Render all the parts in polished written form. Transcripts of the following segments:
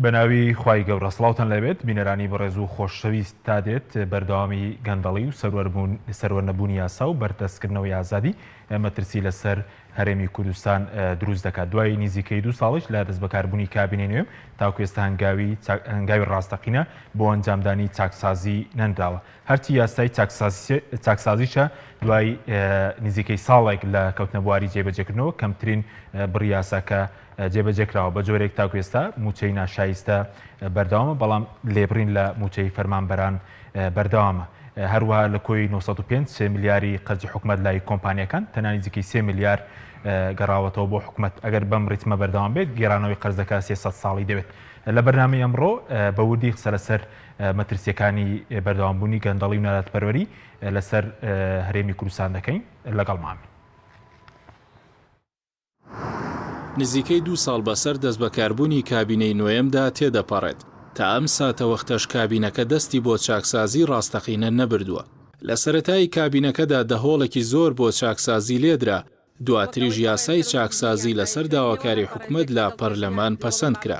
بەناوی خوای گەورە سڵاوتان لێبێت بینەرانی بەڕێز و خۆشەویست تا دێت بەردەوامی گەندەڵی و سەروەر نەبوونی یاسا و بەردەستکردنەوەی ئازادی مەترسی لەسەر هەرێمی کوردستان دروست دەکات دوای نزیکەی دوو ساڵیش لە دەستبەکاربوونی کابینەی نوێ تاکو ئێستا هەنگاوی هەنگاوی ڕاستەقینە بۆ ئەنجامدانی چاکسازی نەنراوە هەرچی یاسای چاکسازیشە دوای نزیکەی ساڵێک لە کەوتنە بواری جێبەجێکردنەوە کەمترین بڕی یاساکە جێبەجێکراوە بە جۆرێک تاکو ئێستا مووچەی ناشایستە بەردەوامە بەڵام لێبڕین لە مووچەی فەرمانبەران بەردەوامە. هەروەها لە کۆی 905 ملیاری قەرزی حکومەت لای کۆمپانیاکان تەنها نزیکەی 3 ملیار گەڕاوەتەوە بۆ حکومەت ئەگەر بەم ڕیتمە بەردەوام بێت گێڕانەوەی قەرزەکە 300 ساڵی دەوێت. لە بەرنامەی ئەمڕۆ بە وردی قسە لەسەر مەترسیەکانی بەردەوامبوونی گەندەڵی و نادادپەروەری لەسەر هەرێمی کوردستان دەکەین لەگەڵمان بن. نزیکەی دوو ساڵ بەسەر دەستبەکاربوونی کابینەی نۆیەمدا تێدەپەڕێت، تا ئەم ساتەوەختەش کابینەکە دەستی بۆ چاکسازیی ڕاستەقینە نەبردووە. لە سەرەتای کابینەکەدا دەهۆڵێکی زۆر بۆ چاکسازی لێدرا، دواتریش یاسای چاکسازی لەسەر داواکاری حکومەت لە پەرلەمان پەسەند کرا.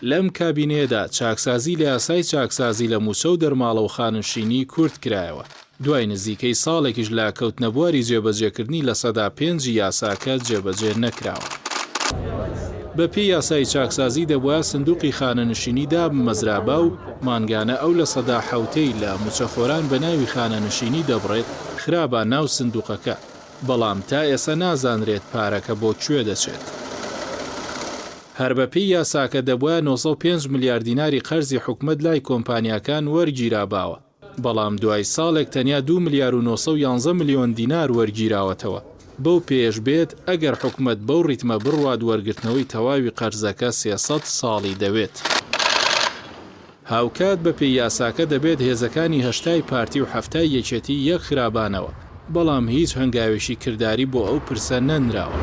لەم کابینەیەدا چاکسازی لە یاسای چاکسازی لە مووچە و دەرماڵە و خانەنشینی کورت کرایەوە. دوای نزیکەی ساڵێکیش لە کەوتنەبواری جێبەجێکردنی 5% ی یاساکە جێبەجێ نەکراوە. بەپێی یاسای چاکسازی دەبوایە سندوقی خانەنشینی دابمەزرابا و مانگانە ئەو 7% ەی لە موچەخۆران بەناوی خانەنشینی دەبڕێت خرابا ناو سندوقەکە، بەڵام تا ئێسە نازانرێت پارەکە بۆ کوێ دەچێت. هەر بەپێی یاساکە دەبوایە 905 ملیار دیناری قەرزی حکومەت لای کۆمپانیاکان وەرگیراباوە، بەڵام دوای ساڵێک تەنیا دوو ملیار و 911 ملیۆن دینار وەرگیراوەتەوە، بەو پێیەش بێت ئەگەر حکومەت بەو ڕیتمە بڕوات وەرگرتنەوەی تەواوی قەرزەکە 300 ساڵی دەوێت. هاوکات بەپێی یاساکە دەبێت هێزەکانی هەشتای پارتی و حەفتای یەکێتی یەک خرابانەوە، بەڵام هیچ هەنگاوێکی کرداری بۆ ئەو پرسە نەنراوە.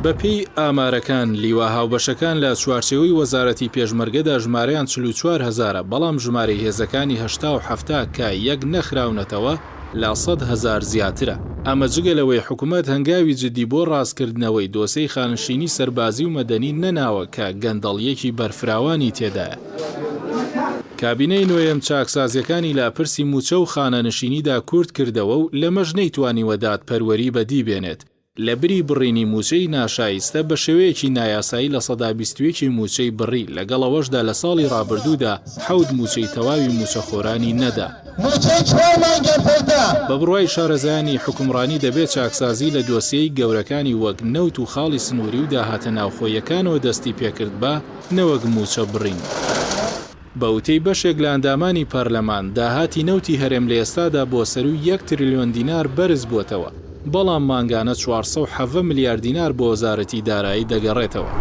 بەپێی ئامارەکان، لیوا هاوبەشەکان لە چوارچێوەی وەزارەتی پێشمەرگەدا ژمارەیان 44 هەزارە، بەڵام ژمارەی هێزەکانی هەشتا و حەفتا کە یەک نەخراونەتەوە لە 100,000 زیاترە. ئەمە جگە لەوەی حکومەت هەنگاوی جدی بۆ ڕاستکردنەوەی دۆسێی خانشینی سەربازی و مەدەنی نەناوە کە گەندەڵییەکی بەرفراوانی تێدایە. کابینەی نۆیەم چاکسازییەکانی لە پرسی مووچە و خانەنشینیدا کورت کردەوە و لەمەش نەیتوانیوە دادپەروەری بەدی بێنێت، لە بری بڕینی مووچەی ناشایستە بە شێوەیەکی نایاسایی 21% ی مووچەی بڕی، لەگەڵ ئەوەشدا لە ساڵی ڕابردوودا حەوت مووچەی تەواوی مووچەخۆرانی نەدا. مووچەی چوار مانگیان پێدا. بە بڕوای شارەزایانی حوکمڕانی دەبێت چاکسازی لە دۆسیەی گەورەکانی وەک نەوت و خاڵی سنووری و داهاتە ناوخۆییەکانەوە دەستی پێکردبا نەوەک مووچە بڕین. بە وتەی بەشێک لە ئەندامانی پەرلەمان، داهاتی نەوتی هەرێم لە ئێستادا بۆ سەرووی یەک ترلیۆن دینار بەرز بووەتەوە، بەڵام مانگانە 417 ملیار دینار بۆ وەزارەتی دارایی دەگەڕێتەوە.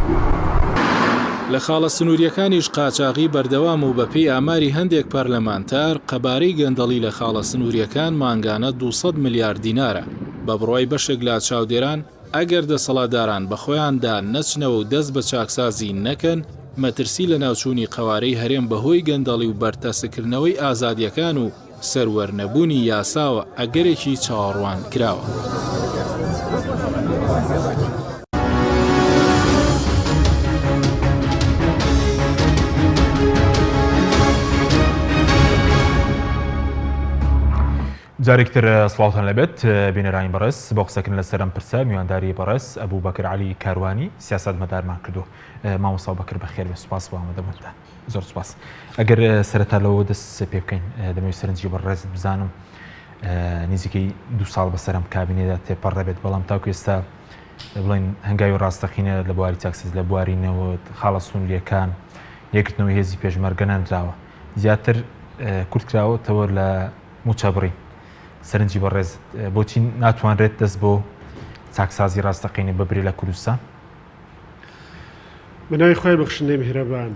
لە خاڵە سنوورییەکانیش قاچاغی بەردەوامە و بەپێی ئاماری هەندێک پەرلەمانتار، قەبارەی گەندەڵی لە خاڵە سنوورییەکان مانگانە 200 ملیار دینارە. بە بڕوای بەشێک لە چاودێران، ئەگەر دەسەڵاتداران بەخۆیاندا نەچنەوە و دەست بە چاکسازی نەکەن، مەترسی لەناوچوونی قەوارەی هەرێم بەهۆی گەندەڵی و بەرتەسککردنەوەی ئازادییەکان و سەروەرنەبوونی یاساوە ئەگەرێکی چاوەڕوانکراوە. جارێکی تر سڵاوتان لێبێت بینەرانی بەڕێز بۆ قسەکردن لەسەر ئەم پرسە میوانداری بەڕێز ئەبوو بەکر عەلی کاروانی سیاسەتمەدارمان کردووە مامۆستا بەکر بەخێر بێ سوپاس بۆ ئامادەبوونتان زۆر سوپاس ئەگەر سەرەتا لەوە دەست پێ بکەین دەمەوێت سەرنجی بەڕێزت بزانم نزیکەی دوو ساڵ بەسەر ئەم کابینەدا تێپەڕ دەبێت بەڵام تاکو ئێستا بڵێن هەنگاوی ڕاستەقینە لە بواری چاکسازی لە بواری نەوت خاڵە سنووریەکان یەکگرتنەوەی هێزی پێشمەرگە نەنراوە زیاتر کورت کراوەتەوە لە مووچە بڕین. سەرنجی بەڕێزت بۆچی ناتوانرێت دەست بۆ چاکسازی ڕاستەقینە ببرێ لە کوردستان؟ بە ناوی خوای بەخشندەی میهرەبان.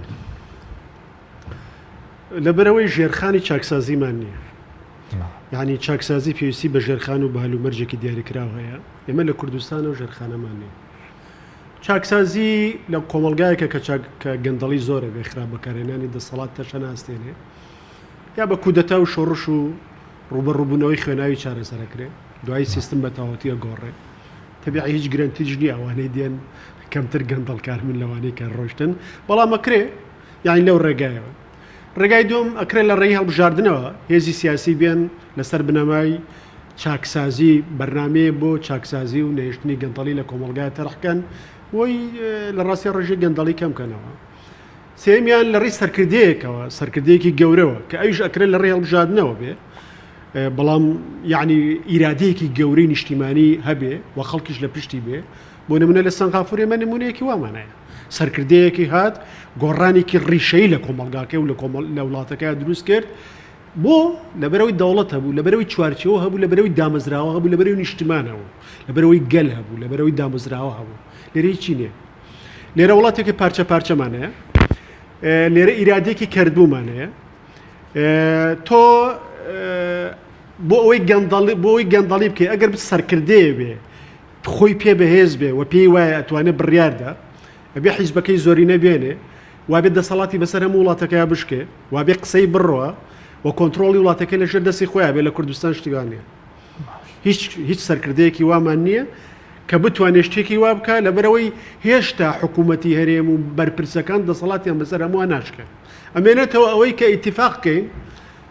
لەبەرئەوەی ژێرخانی چاکسازیمان نییە. یعنی چاکسازی پێویستی بە ژێرخان و بە هەلومەرجێکی دیاریکراو هەیە. ئێمە لە کوردستانە و ژێرخانەمان نییە. چاکسازی لە کۆمەڵگایەکە کە چاک کە گەندەڵی زۆرە بێ خراپ بەکارهێنانی دەسەڵات تەشەناستێنێ یا بە کودەتا و شۆڕش و ڕووبەڕووبوونەوەی خوێناوی چارەسەر ئەکرێ، دوایی سیستم بە تەواوەتی ئەگۆڕێ. تەبیعی هیچ گرەنتیش نییە ئەوانەی دێن. کەمتر گەندەڵکار من لەوانەی کە ڕۆشتن بەڵام ئەکرێ یعنی لەو ڕێگایەوە ڕێگای دوم ئەکرێ لە ڕێی هەڵبژاردنەوە هێزی سیاسی بێن لەسەر بنەمای چاکسازی بەرنامەیە بۆ چاکسازی و نەهێشتنی گەندەڵی لە کۆمەڵگای تەرحکەن بۆی لە ڕاستی ڕێژەی گەندەڵی کەم کەنەوە. سێیەمیان لە ڕێی سەرکردەیەکەوە، سەرکردەیەکی گەورەوە کە ئەویش ئەکرێت لە ڕێی هەڵبژاردنەوە بێ، بەڵام یعنی ئیرادەیەکی گەورەی نیشتیمانی هەبێ و خەڵکیش لە پشتی بێ. بۆ نمونە لە سەنغافور ئێمە نمونەیەکی وامان هەیە. سەرکردەیەکی هات گۆڕانێکی ڕیشەیی لە کۆمەڵگاکەی و لە کۆمەڵ لە وڵاتەکە دروست کرد. بۆ؟ لەبەرئەوەی دەوڵەت هەبوو، لەبەرئەوەی چوارچێوە هەبوو، لەبەرئەوەی دامەزراوە هەبوو، لەبەرئەوەی نیشتمان هەبوو، لەبەرئەوەی گەل هەبوو، لەبەرئەوەی دامەزراوە هەبوو. لێرە هیچی نییە. لێرە وڵاتێکی پارچە پارچەمان هەیە. لێرە ئیرادێکی کەرتبوومان هەیە. تۆ بۆ ئەوەی گەندەڵی بۆ ئەوەی گەندەڵی بکەی ئەگەر سەرکردەیە بێ خۆی پێ بەهێز بێ و پێی وایە ئەتوانێت بڕیاردا ئەبێ حیزبەکەی زۆرینە بێنێ وابێ دەسەڵاتی بەسەر هەموو وڵاتەکەیا بشکێ وابێ قسەی بڕوا و کۆنترۆڵی وڵاتەکەی لەژێر دەستی خۆیا بێ لە کوردستان شتی وا نییە هیچ هیچ سەرکردەیەکی وامان نییە کە بتوانێت شتێکی وا بکە لەبەرەوەی هێشتا حکوومەتی هەرێم و بەرپرسەکان دەسەڵاتیان بەسەر هەمووان ناشکێن ئەمێنێتەوە ئەوەی کە ئیتیفاق کەین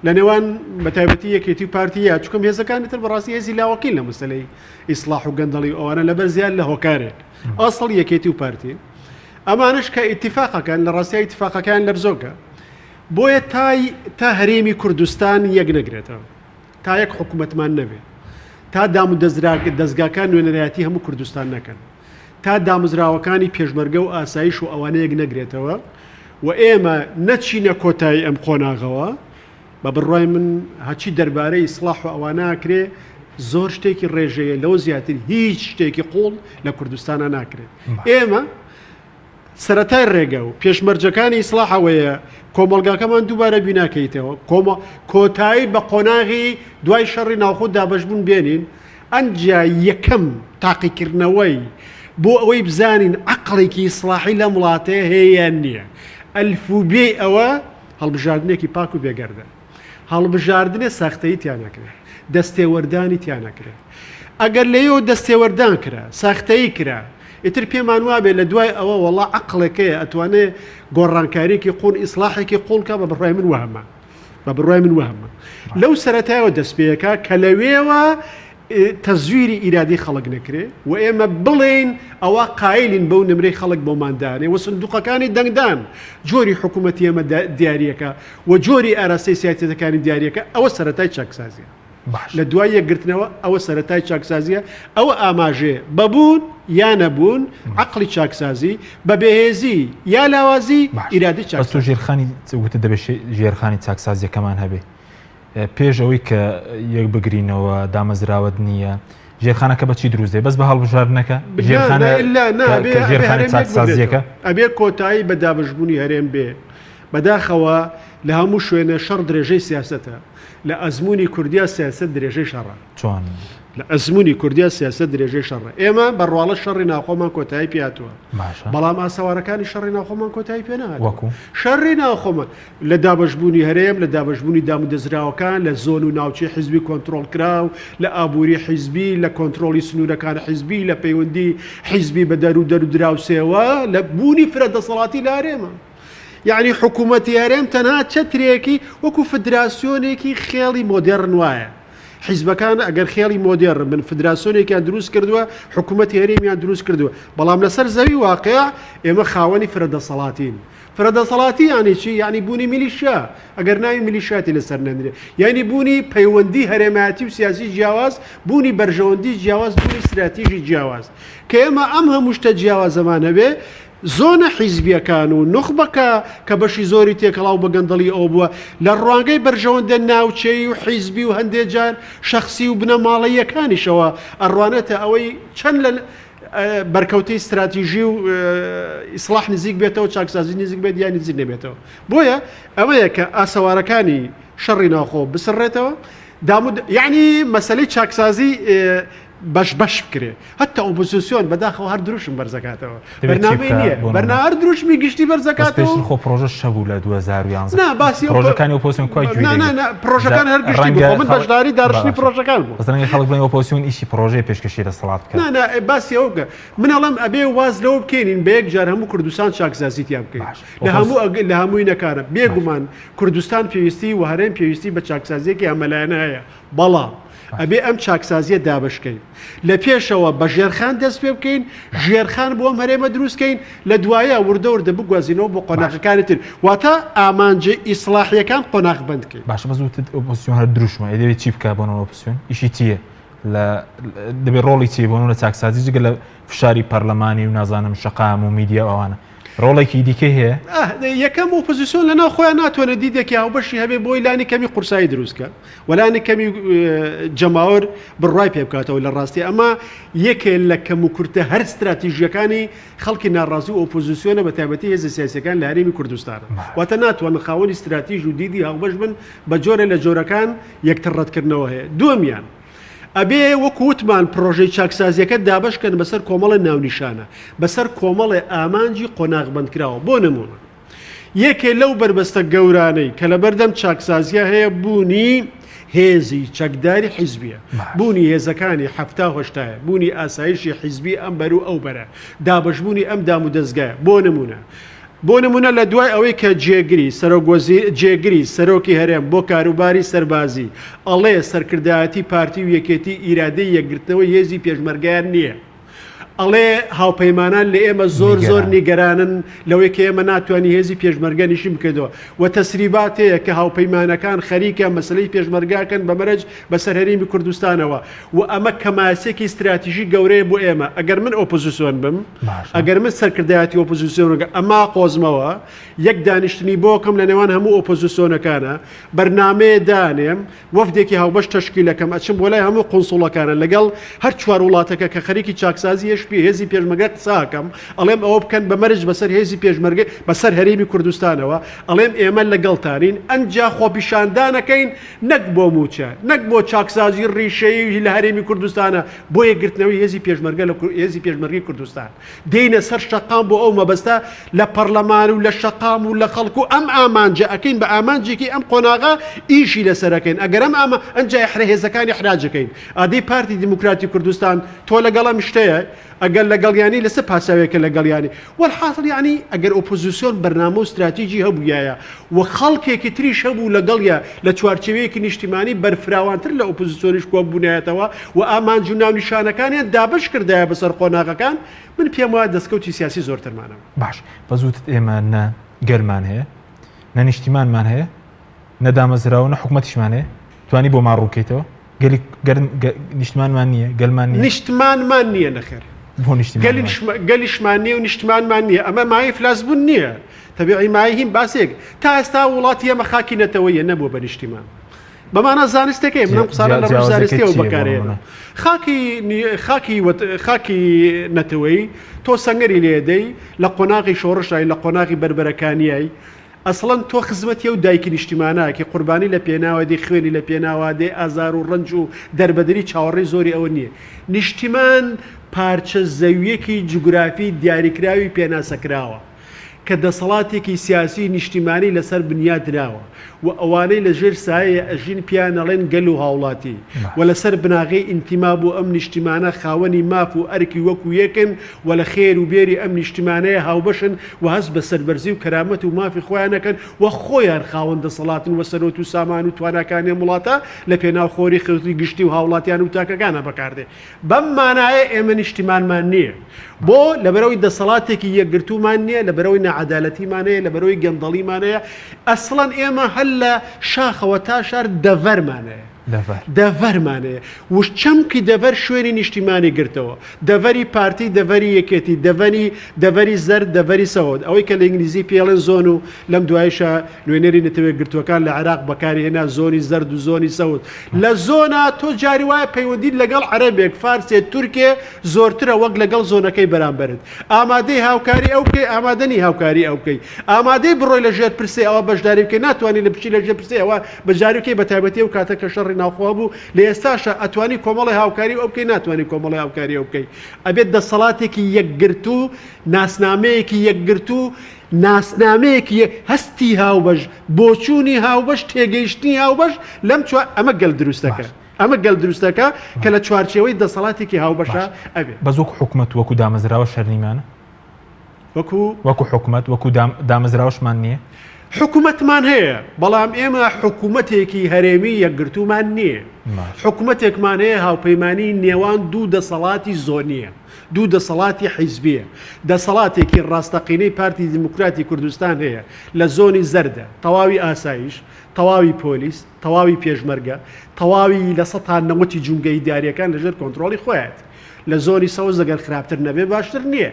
لە نێوان بەتایبەتی یەکێتی و پارتی یا چکم هێزەکانی تر بەڕاستی هێزی لاوەکین لە مەسلەی ئیسلاح و گەندەڵی و ئەوانە لەبەر زیاد لە هۆکارێک ئەسڵ یەکێتی و پارتی ئەمانەش کە ئیتیفاقەکەن لە ڕاستیا ئیتیفاقەکەیان لەرزۆکە بۆیە تای تا هەرێمی کوردستان یەک نەگرێتەوە تا یەک حکوومەتمان نەبێ تا دام و دەزگاکان نوێنەرایەتی هەموو کوردستان نەکەن تا دامەزراوەکانی پێشمەرگە و ئاسایش و ئەوانە یەک نەگرێتەوە و ئێمە نەچینە کۆتایی ئەم قۆناغەوە بە بڕوای من هەچی دەربارەی ئیسڵاح و ئەوانە ئەکرێ زۆر شتێکی ڕێژەیە لەوە زیاتر هیچ شتێکی قوڵ لە کوردستانە ناکرێت ئێمە سەتای ڕێگە و پێشمەرجەکانی ئیسڵاح ئەوەیە کۆمەڵگاکەمان دووبارە بیناکەیتەوە کۆمە کۆتایی بە قۆناغی دوای شەڕی ناوخۆ دابەشبوون بێنین ئەنجا یەکەم تاقیکردنەوەی بۆ ئەوەی بزانین عقلێکی ئیسلاحی لەم وڵاتەیە هەیە یان نییە ئەلفوبێی ئەوە هەڵبژاردنێکی پاک و بێگەردە. هەڵبژاردنێ ساختەیی تیا نەکرێ. دەستێوەردانی تیا نەکرێ. ئەگەر لەوێوە دەستێوەردان کرا، ساختەیی کرا، ئیتر پێمان وابێ لە دوای ئەوە وەڵا عەقڵێک هەیە ئەتوانێ گۆڕانکارییەکی قووڵ، ئیسڵاحێکی قووڵ کا، بە بڕوای من وەهمە. بە بڕوای من وەهمە. لەو سەرەتایەوە دەست پێ ئەکا کە لەوێوە تەزویری ئیرادەی خەڵک نەکرێ و ئێمە بڵێین ئەوا قایلین بەو نمرەی خەڵک بۆمان دانێ و سندوقەکانی دەنگدان جۆری حکوومەتی ئێمە دیاریەکە و جۆری ئاراستەی سیاسەتەکانی دیاریەکە ئەوە سەرەتای چاکسازیە لە دوای یەکگرتنەوە ئەوە سەرەتای چاکسازیە ئەوە ئاماژەیە بە بوون یا نەبوون عەقڵی چاکسازی بە بێهێزی یا لاوازی ئیرادەی چاکسازی. بەس تۆ ژێرخانی وتت دەبێ ژێرخانی چاکسازیەکەمان هەبێ پێش ئەوەی کە یەک بگرینەوە دامەزراوەت نییە ژێرخانەکە بەچی دروست دێ بەس بە هەڵبژاردنەکە ژێرخانە چاکسازیەکە ئەبێ کۆتایی بە دابشبوونی هەرێم بێ بەداخەوە لە هەموو شوێنە شەڕ درێژەی سیاستە لە ئەزمموی کوردیا سیاست درێژەی شەڕە چۆن لە ئەزمموی کوردیا سیاست درێژەی شەڕە ئێمە بە ڕواڵە شەڕی ناخۆمان کۆتایی پیاتوە بەڵام ئاسەوارەکانی شەڕی ناوخۆمان کۆتایی پێ نەهاتوە شەڕی ناوخۆمان لە دابەشبوونی هەرێم، لە دابەشبوونی دامودەزراوەکان، لە زۆن و ناوچەی حیزبی کۆنترۆڵکراو، لە ئابووری حیزبی، لە کۆنترۆڵی سنوورەکان حیزبی، لە پەیوەندی حیزبی بە دەر و دەر و دراوسێوە، لە بوونی فرە دەسەڵاتی لە هەرێمە. یەعنی حکوومەتی هەرێم تەنها چەترێکی وەکوو فدراسیۆنێکی خێڵی مۆدێڕن وایە. حیزبەکان ئەگەر خێڵی مۆدێڕن بن، فدراسیۆنێکیان دروست کردووە، حکوومەتی هەرێمیان دروست کردووە، بەڵام لەسەر زەوی واقیع ئێمە خاوەنی فرە دەسەڵاتین. فرەدەسەڵاتی یانی چی؟ یانی بوونی میلیشیا، ئەگەر ناوی میلیشیاتی لەسەر نەنرێ، یانی بوونی پەیوەندی هەرێمایەتی و سیاسی جیاواز، بوونی بەرژەوەندی جیاواز، بوونی ستراتیژی جیاواز. کە ئێمە ئەم هەموو شتە جیاوازەمان هەبێ، زۆنە حیزبییەکان و نوخبەکە کە بەشی زۆری تێکەڵاو بە گەندەڵی ئەو بووە، لە ڕوانگەی بەرژەوەندە ناوچەیی و حیزبی و هەندێ جار شەخسی و بنەماڵەییەکانیشەوە ئەڕوانێتە ئەوەی چەند لە بەرکەوتەی ستراتیژی و ئیسڵاح نزیک بێتەوە چاکسازی نزیک بێت یان نزیک نەبێتەوە بۆیە ئەوەیە کە ئاسەوارەکانی شەڕی ناوخۆ بسڕێتەوە دامود یعنی مەسلەی چاکسازی بەش بەش بکرێ هەتا ئۆپۆزیسیۆن بەداخەوە هەر دروشم بەرزەکاتەوە دەبێت چی بەرنامەی بکا نییە بۆ نمونە؟ بەرنا هەر دروشمی گشتی بەس بەرزەکاتەوە پێشتر خۆ پرۆژەش هەبوو لە 2011 نا باسی ئەو پرۆژەکانی ئۆپۆزیسیۆن کوا گوێی نا نا لێ نا گرت؟ پرۆژەکان جا هەر گشتی بوو ڕەنگە خۆ من خەڵک بەشداری داڕشتنی باشە پرۆژەکان بووم بەس ڕەنگە خەڵک بڵێن ئۆپۆزیسیۆن ئیشی پرۆژەیە پێشکەشی دەسەڵات بکات نا نا باسی ئەوە بکە من ئەڵێم ئەبێ واز لەوە بکەینین بە یەک جار هەموو کوردستان چاکسازی تیا بکەین باش لە ئۆپۆز هەموو ئەگ لە هەمووی نەکانە باش بێگومان کوردستان پێویستی و هەرێم پێویستی بە چاکسازیەکی هەمەلایەنە هەیە بەڵام ئەبێ ئەم چاکسازیە دابەش کەین لە پێشەوە بە ژێرخان دەست پێ بکەین ژێرخان بۆ ئەم هەرێمە دروست کەین لە دوایە وردە وردە بگوازینەوە بۆ قۆناغەکانی تر واتە ئامانجە ئیسڵاحیەکان قۆناغ بەند کەین. باشە بەس وتت ئۆپۆزسیۆن هەر دروشمە ئەی دەبێت چی بکات بۆ نمونە ئۆپۆزسیۆن ئیشی چییە لە دەبێت ڕۆڵی چییە بۆ نمونە چاکسازی جگە لە فشاری پەرلەمانی و نازانم شەقام و میدیا و ئەوانە ڕۆڵێکی دیکەی هەیە؟ یەکەم ئۆپۆزیسیۆن لەناو خۆیان ناتوانێت دیدێکی هاوبەشی هەبێ بۆی لانی کەمی قورسایی دروست کە و لانی کەمی جەماوەر بڕوای پێ بکاتەوە لە ڕاستی ئەمە یەکێ لە کەم و کورتە هەر ستراتیژیەکانی خەڵکی ناڕازی و ئۆپۆزیسیۆنە بە تایبەتی هێزە سیاسیەکان لە هەرێمی کوردستان واتە ناتوانن خاوەنی ستراتیژ و دیدی هاوبەش بن بە جۆرە لە جۆرەکان یەکتر ڕەتکردنەوە هەیە دووەمیان ئەبێ وەکو وتمان پڕۆژەی چاکسازیەکە دابەش کەن بەسەر کۆمەڵێ ناونیشانە، بەسەر کۆمەڵێ ئامانجی قۆناغبەندکراوە، بۆ نموونە یەکێ لەو بەربەستە گەورانەی کە لەبەردەم چاکسازیا هەیە بوونی هێزی چەکداری حیزبیە، بوونی هێزەکانی حەفتا و هەشتایە، بوونی ئاسایشی حیزبی ئەم بەر و ئەو بەرە، دابەشبوونی ئەم دامودەزگایە، بۆ نموونە بۆ نموونە لە دوای ئەوەی کە جێگری سەرۆک وەزیر جێگری سەرۆکی هەرێم بۆ کاروباری سەربازی ئەڵێ سەرکردایەتی پارتی و یەکێتی ئیرادەی یەکگرتنەوەی هێزی پێشمەرگەیان نییە ئەڵێ هاوپەیمانان لە ئێمە زۆر زۆر نیگەرانن لەوەی کە ئێمە ناتوانین هێزی پێشمەرگە نیشین بکەیتەوە و تەسریبات هەیە کە هاوپەیمانەکان خەریکە مەسەلەی پێشمەرگاکەن بە مەرج بەسەر هەرێمی کوردستانەوە و ئەمە کەماسیەکی ستراتیژی گەورەیە بۆ ئێمە ئەگەر من ئۆپۆزیسیۆن بم ئەگەر من سەرکردایەتی ئۆپۆزیسیۆنەکە ئەما قۆزمەوە یەک دانیشتنی بۆکەم لە نێوان هەموو ئۆپۆزیسیۆنەکانە بەرنامەیە دانێم وەفدێکی هاوبەش تەشکیلەکەم ئەچم بۆ لای هەموو قونسوڵەکانە لەگەڵ هەر چوار وڵاتەکە کە خەریکی چاکسازی هێشپی هێزی پێشمەرگە قساکەم ئەڵێم ئەوە بکەن بە مەرج بەسەر هێزی پێشمەرگە بەسەر هەرێمی کوردستانەوە ئەڵێم ئێمە لەگەڵتانین ئەنجا خۆپیشاندانەکەین نەک بۆ مووچە، نەک بۆ چاکسازی ڕیشەیی لە هەرێمی کوردستانە، بۆ یەکگرتنەوەی هێزی پێشمەرگە لە هێزی پێشمەرگەی کوردستان. دێینە سەر شەقام بۆ ئەو مەبەستە لە پەڕلەمان و لە شەقام و لە خەڵک و ئەم ئامانجە ئەکەین بە ئامانجێکی ئەم قۆناغە ئیشی لەسەر ئەکەین ئەگەر ئەم ئامە ئەنجا ئیحرە هێزەکان ئیحراج ئەکەین ئادەی پارتی دیموکراتی کوردستان تۆ لەگەڵ ئەم شتەیە ئەگەر لەگەڵیانی لەسەر پاساوێکە لەگەڵیانی وەلحاسڵ یەعنی ئەگەر ئۆپۆزیسیۆن بەرنامە و ستراتیجی هەبوویایە و خەڵکێکی تریش هەبوو لەگەڵیا لە چوارچێوەیەکی نیشتیمانی بەرفراوانتر لە ئۆپۆزیسیۆنیش کۆببوونایەتەوە و ئامانج و ناونیشانەکانیان دابەش کردایە بەسەر قۆناغەکان من پێم وایە دەستکەوتی سیاسی زۆرترمان هەبوو. باش بەس وتت ئێمە نە گەلمان هەیە نە نیشتیمانمان هەیە نە دامەزراوە نە حکومەتیشمان هەیە توانی بۆمان ڕوونکەیتەوە؟ گەلی گەرم نیشتمانمان نییە گەلمان نییە نیشتمانمان نییە نەخێر بۆ نیشتمان گەلیشمان نییە و نیشتمانمان نییە ئەمە مایەی فلاسبوون نییە تەبیعی مایەی هین باسێک تا ئێستا وڵاتی ئێمە خاکی نەتەوەیە نەبووە بە نیشتیمان بەمانە زانستەکەی منم قسانە لە ڕووی زانستیەوە بەکارێنم خاکی خاکی خاکی نەتەوەی تۆ سەنگەری لێدەی لە قۆناغی شۆڕشای لە قۆناغی بەربەرەکانیای ئەسڵەن تۆ خزمەتی ئەو دایکی نیشتیمانە ئەکەی قوربانی لە پێناوە دێ خوێنی لە پێناوا دێ ئازار و ڕەنج و دەربەدەری چاوەڕێی زۆری ئەوە نیە نیشتیمان پارچە زەویەکی جوگرافی دیاریکراوی پێناسەکراوە کە دەسەڵاتێکی سیاسی نیشتیمانی لەسەر بنیات نراوە و ئەوانەی لە ژێر سایەی ئەژین پێیان ئەڵێن گەل و هاوڵاتی و لەسەر بناغەی ئینتیما بۆ ئەم نیشتیمانە خاوەنی ماف و ئەرکی وەکو یەکن و لە خێر و بێری ئەم نیشتیمانەیە هاوبەشن و هەست بە سەربەرزی و کەرامەت و مافی خۆیان ئەکەن و خۆیان خاوەن دەسەڵاتن و سەرۆت و سامان و تواناکانی ئەم وڵاتە لە پێناو خۆری خێوتی گشتی و هاوڵاتیان و تاکەکانا بەکاردێ. بەم مانایە ئێمە نیشتیمانمان نییە. بۆ؟ لەبەرئەوەی دەسەڵاتێکی یەکگرتوومان نییە، لەبەرئەوەی ناعەدالەتیمان هەیە، لەبەرئەوەی گەندەڵیمان هەیە. ئەسڵەن ئێمە هەر لە شاخەوە تا شار دەڤەرمان هەیە. دەڤەر. دەڤەرمان هەیە و چەمکی دەڤەر شوێنی نیشتیمانی گرتەوە. دەڤەری پارتی، دەڤەری یەکێتی، دەڤەری دەڤەری زەرد، دەڤەری سەوز. ئەوەی کە لە ئینگلیزی پێی ئەڵێن zone و لەم دواییشا نوێنەری نەتەوەیەکگرتووەکان لە عێراق بەکاری هێنا zone ی زەرد و zone ی سەوز. لە zone ا تۆ جاری وایە پەیوەندیت لەگەڵ عەرەبێک، فارسێ، تورکێ زۆرترە وەک لەگەڵ zone ەکەی بەرامبەرت. ئامادەی هاوکاری ئەو بکەی، ئامادە نی هاوکاری ئەو بکەی. ئامادەی بڕۆی لە ژێر پرسەی ئەوە بەشداری بکەی، ناتوانی لە بچی لە ژێر پرسەی ئەوە بەشداری بکەی بەتایبەتی ئەو کاتە کە شەڕی. ناوخۆ هەبوو لە ئێستاشا ئەتوانی کۆمەڵی هاوکاری ئەو بکەی ناتوانانی کۆمەڵی هاوکاری ئەو بکەی ئەبێت دەسەڵاتێکی یەکگرتوو ناسنامەیەکی یەکگرتوو ناسنامەیەکی هەستی هاوبەش بۆچوونی هاوبەش تێگەیشتنی هاوبەش لەم چوار ئەمە گەل دروست دەکا ئەمە گەل دروست دەکا کە لە چوارچێوەی دەسەڵاتێکی هاوبەشا ئەبێ. بەس وەکو حکومەت وەکو دامەزراوە شەرنیمانە؟ وەکو؟ وەکو حکومەت وەکو دامەزراوەشمان نییە؟ حکومەتمان هەیە بەڵام ئێمە حکومەتێکی هەرێمی یەکگرتوومان نییە. حکومەتێکمان هەیە هاوپەیمانی نێوان دوو دەسەڵاتی زۆنییە. دوو دەسەڵاتی حیزبییە. دەسەڵاتێکی ڕاستەقینەی پارتی دیموکراتی کوردستان هەیە لە زۆنی زەردە، تەواوی ئاسایش، تەواوی پۆلیس، تەواوی پێشمەرگە، تەواوی لە سەتا نەوەتی جومگە ئیدارییەکان لەژێر کۆنترۆڵی خۆیەتی. لە زۆنی سەوز ئەگەر خراپتر نەبێ باشتر نییە.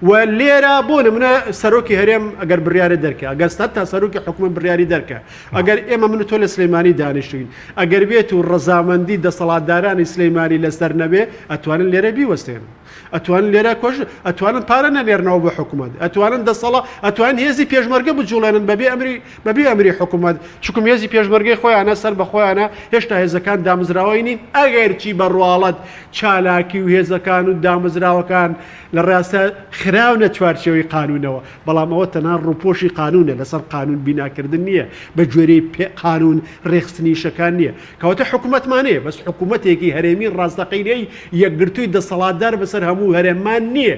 و لێرە بۆ نمونە سەرۆکی هەرێم ئەگەر بڕیارێ دەرکا، ئەگەر هەتا سەرۆکی حکومەت بڕیاری دەرکا، ئەگەر ئێمە من و تۆ لە سلەیمانی دانیشتوین، ئەگەر بێت و ڕەزامەندی دەسەڵاتدارانی سلەیمانی لەسەر نەبێ، ئەتوانن لێرە بیوەستێنن. ئەتوانن لێرە کۆش، ئەتوانن پارە نەنێرنەوە بۆ حکومەت، ئەتوانن دەسەڵا، ئەتوانن هێزی پێشمەرگە بجوڵێنن بەبێ ئەمری، بەبێ ئەمری حکومەت، چونکم هێزی پێشمەرگەی خۆیانە، سەر بە خۆیانە، هێشتا هێزەکان دامەزراوەی نین، ئەگەرچی بە ڕواڵەت چالاکی و هێزەکان و دامەزراوەکان لە ڕاستە خراونە چوارچێوەی قانوونەوە، بەڵام ئەوە تەنها ڕووپۆشی قانوونە، لەسەر قانوون بیناکردن نییە، بە گوێرەی قانوون ڕێکخستنی ئیشەکان نییە. کەواتە حکوومەتمان هەیە، بەس حکوومەتێکی هەرێمی ڕاستەقینەی یەکگرتووی دەسەڵاتدار بەسەر هەموو هەرێممان نییە.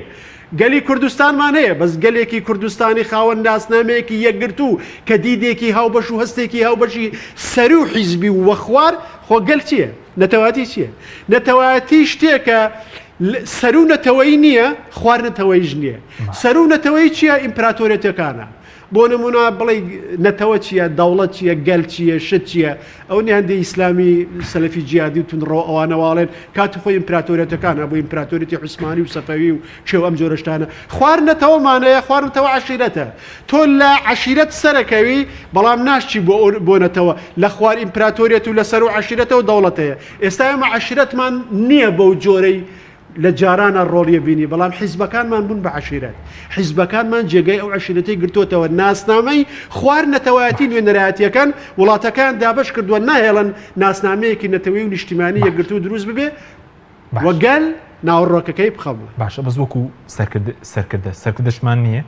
گەلی کوردستانمان هەیە، بەس گەلێکی کوردستانی خاوەن ناسنامەیەکی یەکگرتوو کە دیدێکی هاوبەش و هەستێکی هاوبەشی سەروو حیزبی و وەخوار، خۆ گەل چییە؟ نەتەوایەتی چییە؟ نەتەوایەتی شتێکە سەروو نەتەوەیی نییە، خوار نەتەوەییش نییە. سەروو نەتەوەیی چییە؟ ئیمپراتۆریەتەکانە. بۆ نموونە بڵێی نەتەوە چییە، دەوڵەت چییە، گەل چییە، شت چییە؟ ئەوە نییە هەندێ ئیسلامی سەلەفی جیهادی و توندڕەو ئەوانە واڵێن کاتی خۆی ئیمپراتۆریەتەکان هەبوو، ئیمپراتۆریەتی عوسمانی و سەفەوی و چێ و ئەم جۆرە شتانە. خوار نەتەوەمان هەیە، خوار نەتەوە عەشیرەتە. تۆ لە عەشیرەت سەرەکەوی بەڵام ناشچی بۆ بۆ نەتەوە. لە خوار ئیمپراتۆریەت و لە سەروو عەشیرەتەوە دەوڵەت هەیە. ئێستا ئێمە عەشیرەتمان نییە بەو جۆرەی لە جارانا ڕۆڵی بینی، بەڵام حیزبەکانمان بوون بە عەشیرەت. حیزبەکانمان جێگای ئەو عەشیرەتەی گرتۆتەوە. ناسنامەی خوار نەتەوایەتی نوێنەرایەتییەکان وڵاتەکەیان دابەش کردووە، ناهێڵن ناسنامەیەکی نەتەوەیی و نیشتیمانی یەکگرتوو دروست ببێ و گەل ناوەڕۆکەکەی بخەمڵێ. باشە بەس وەکو سەرکردە سەرکردە سەرکردەشمان نییە؟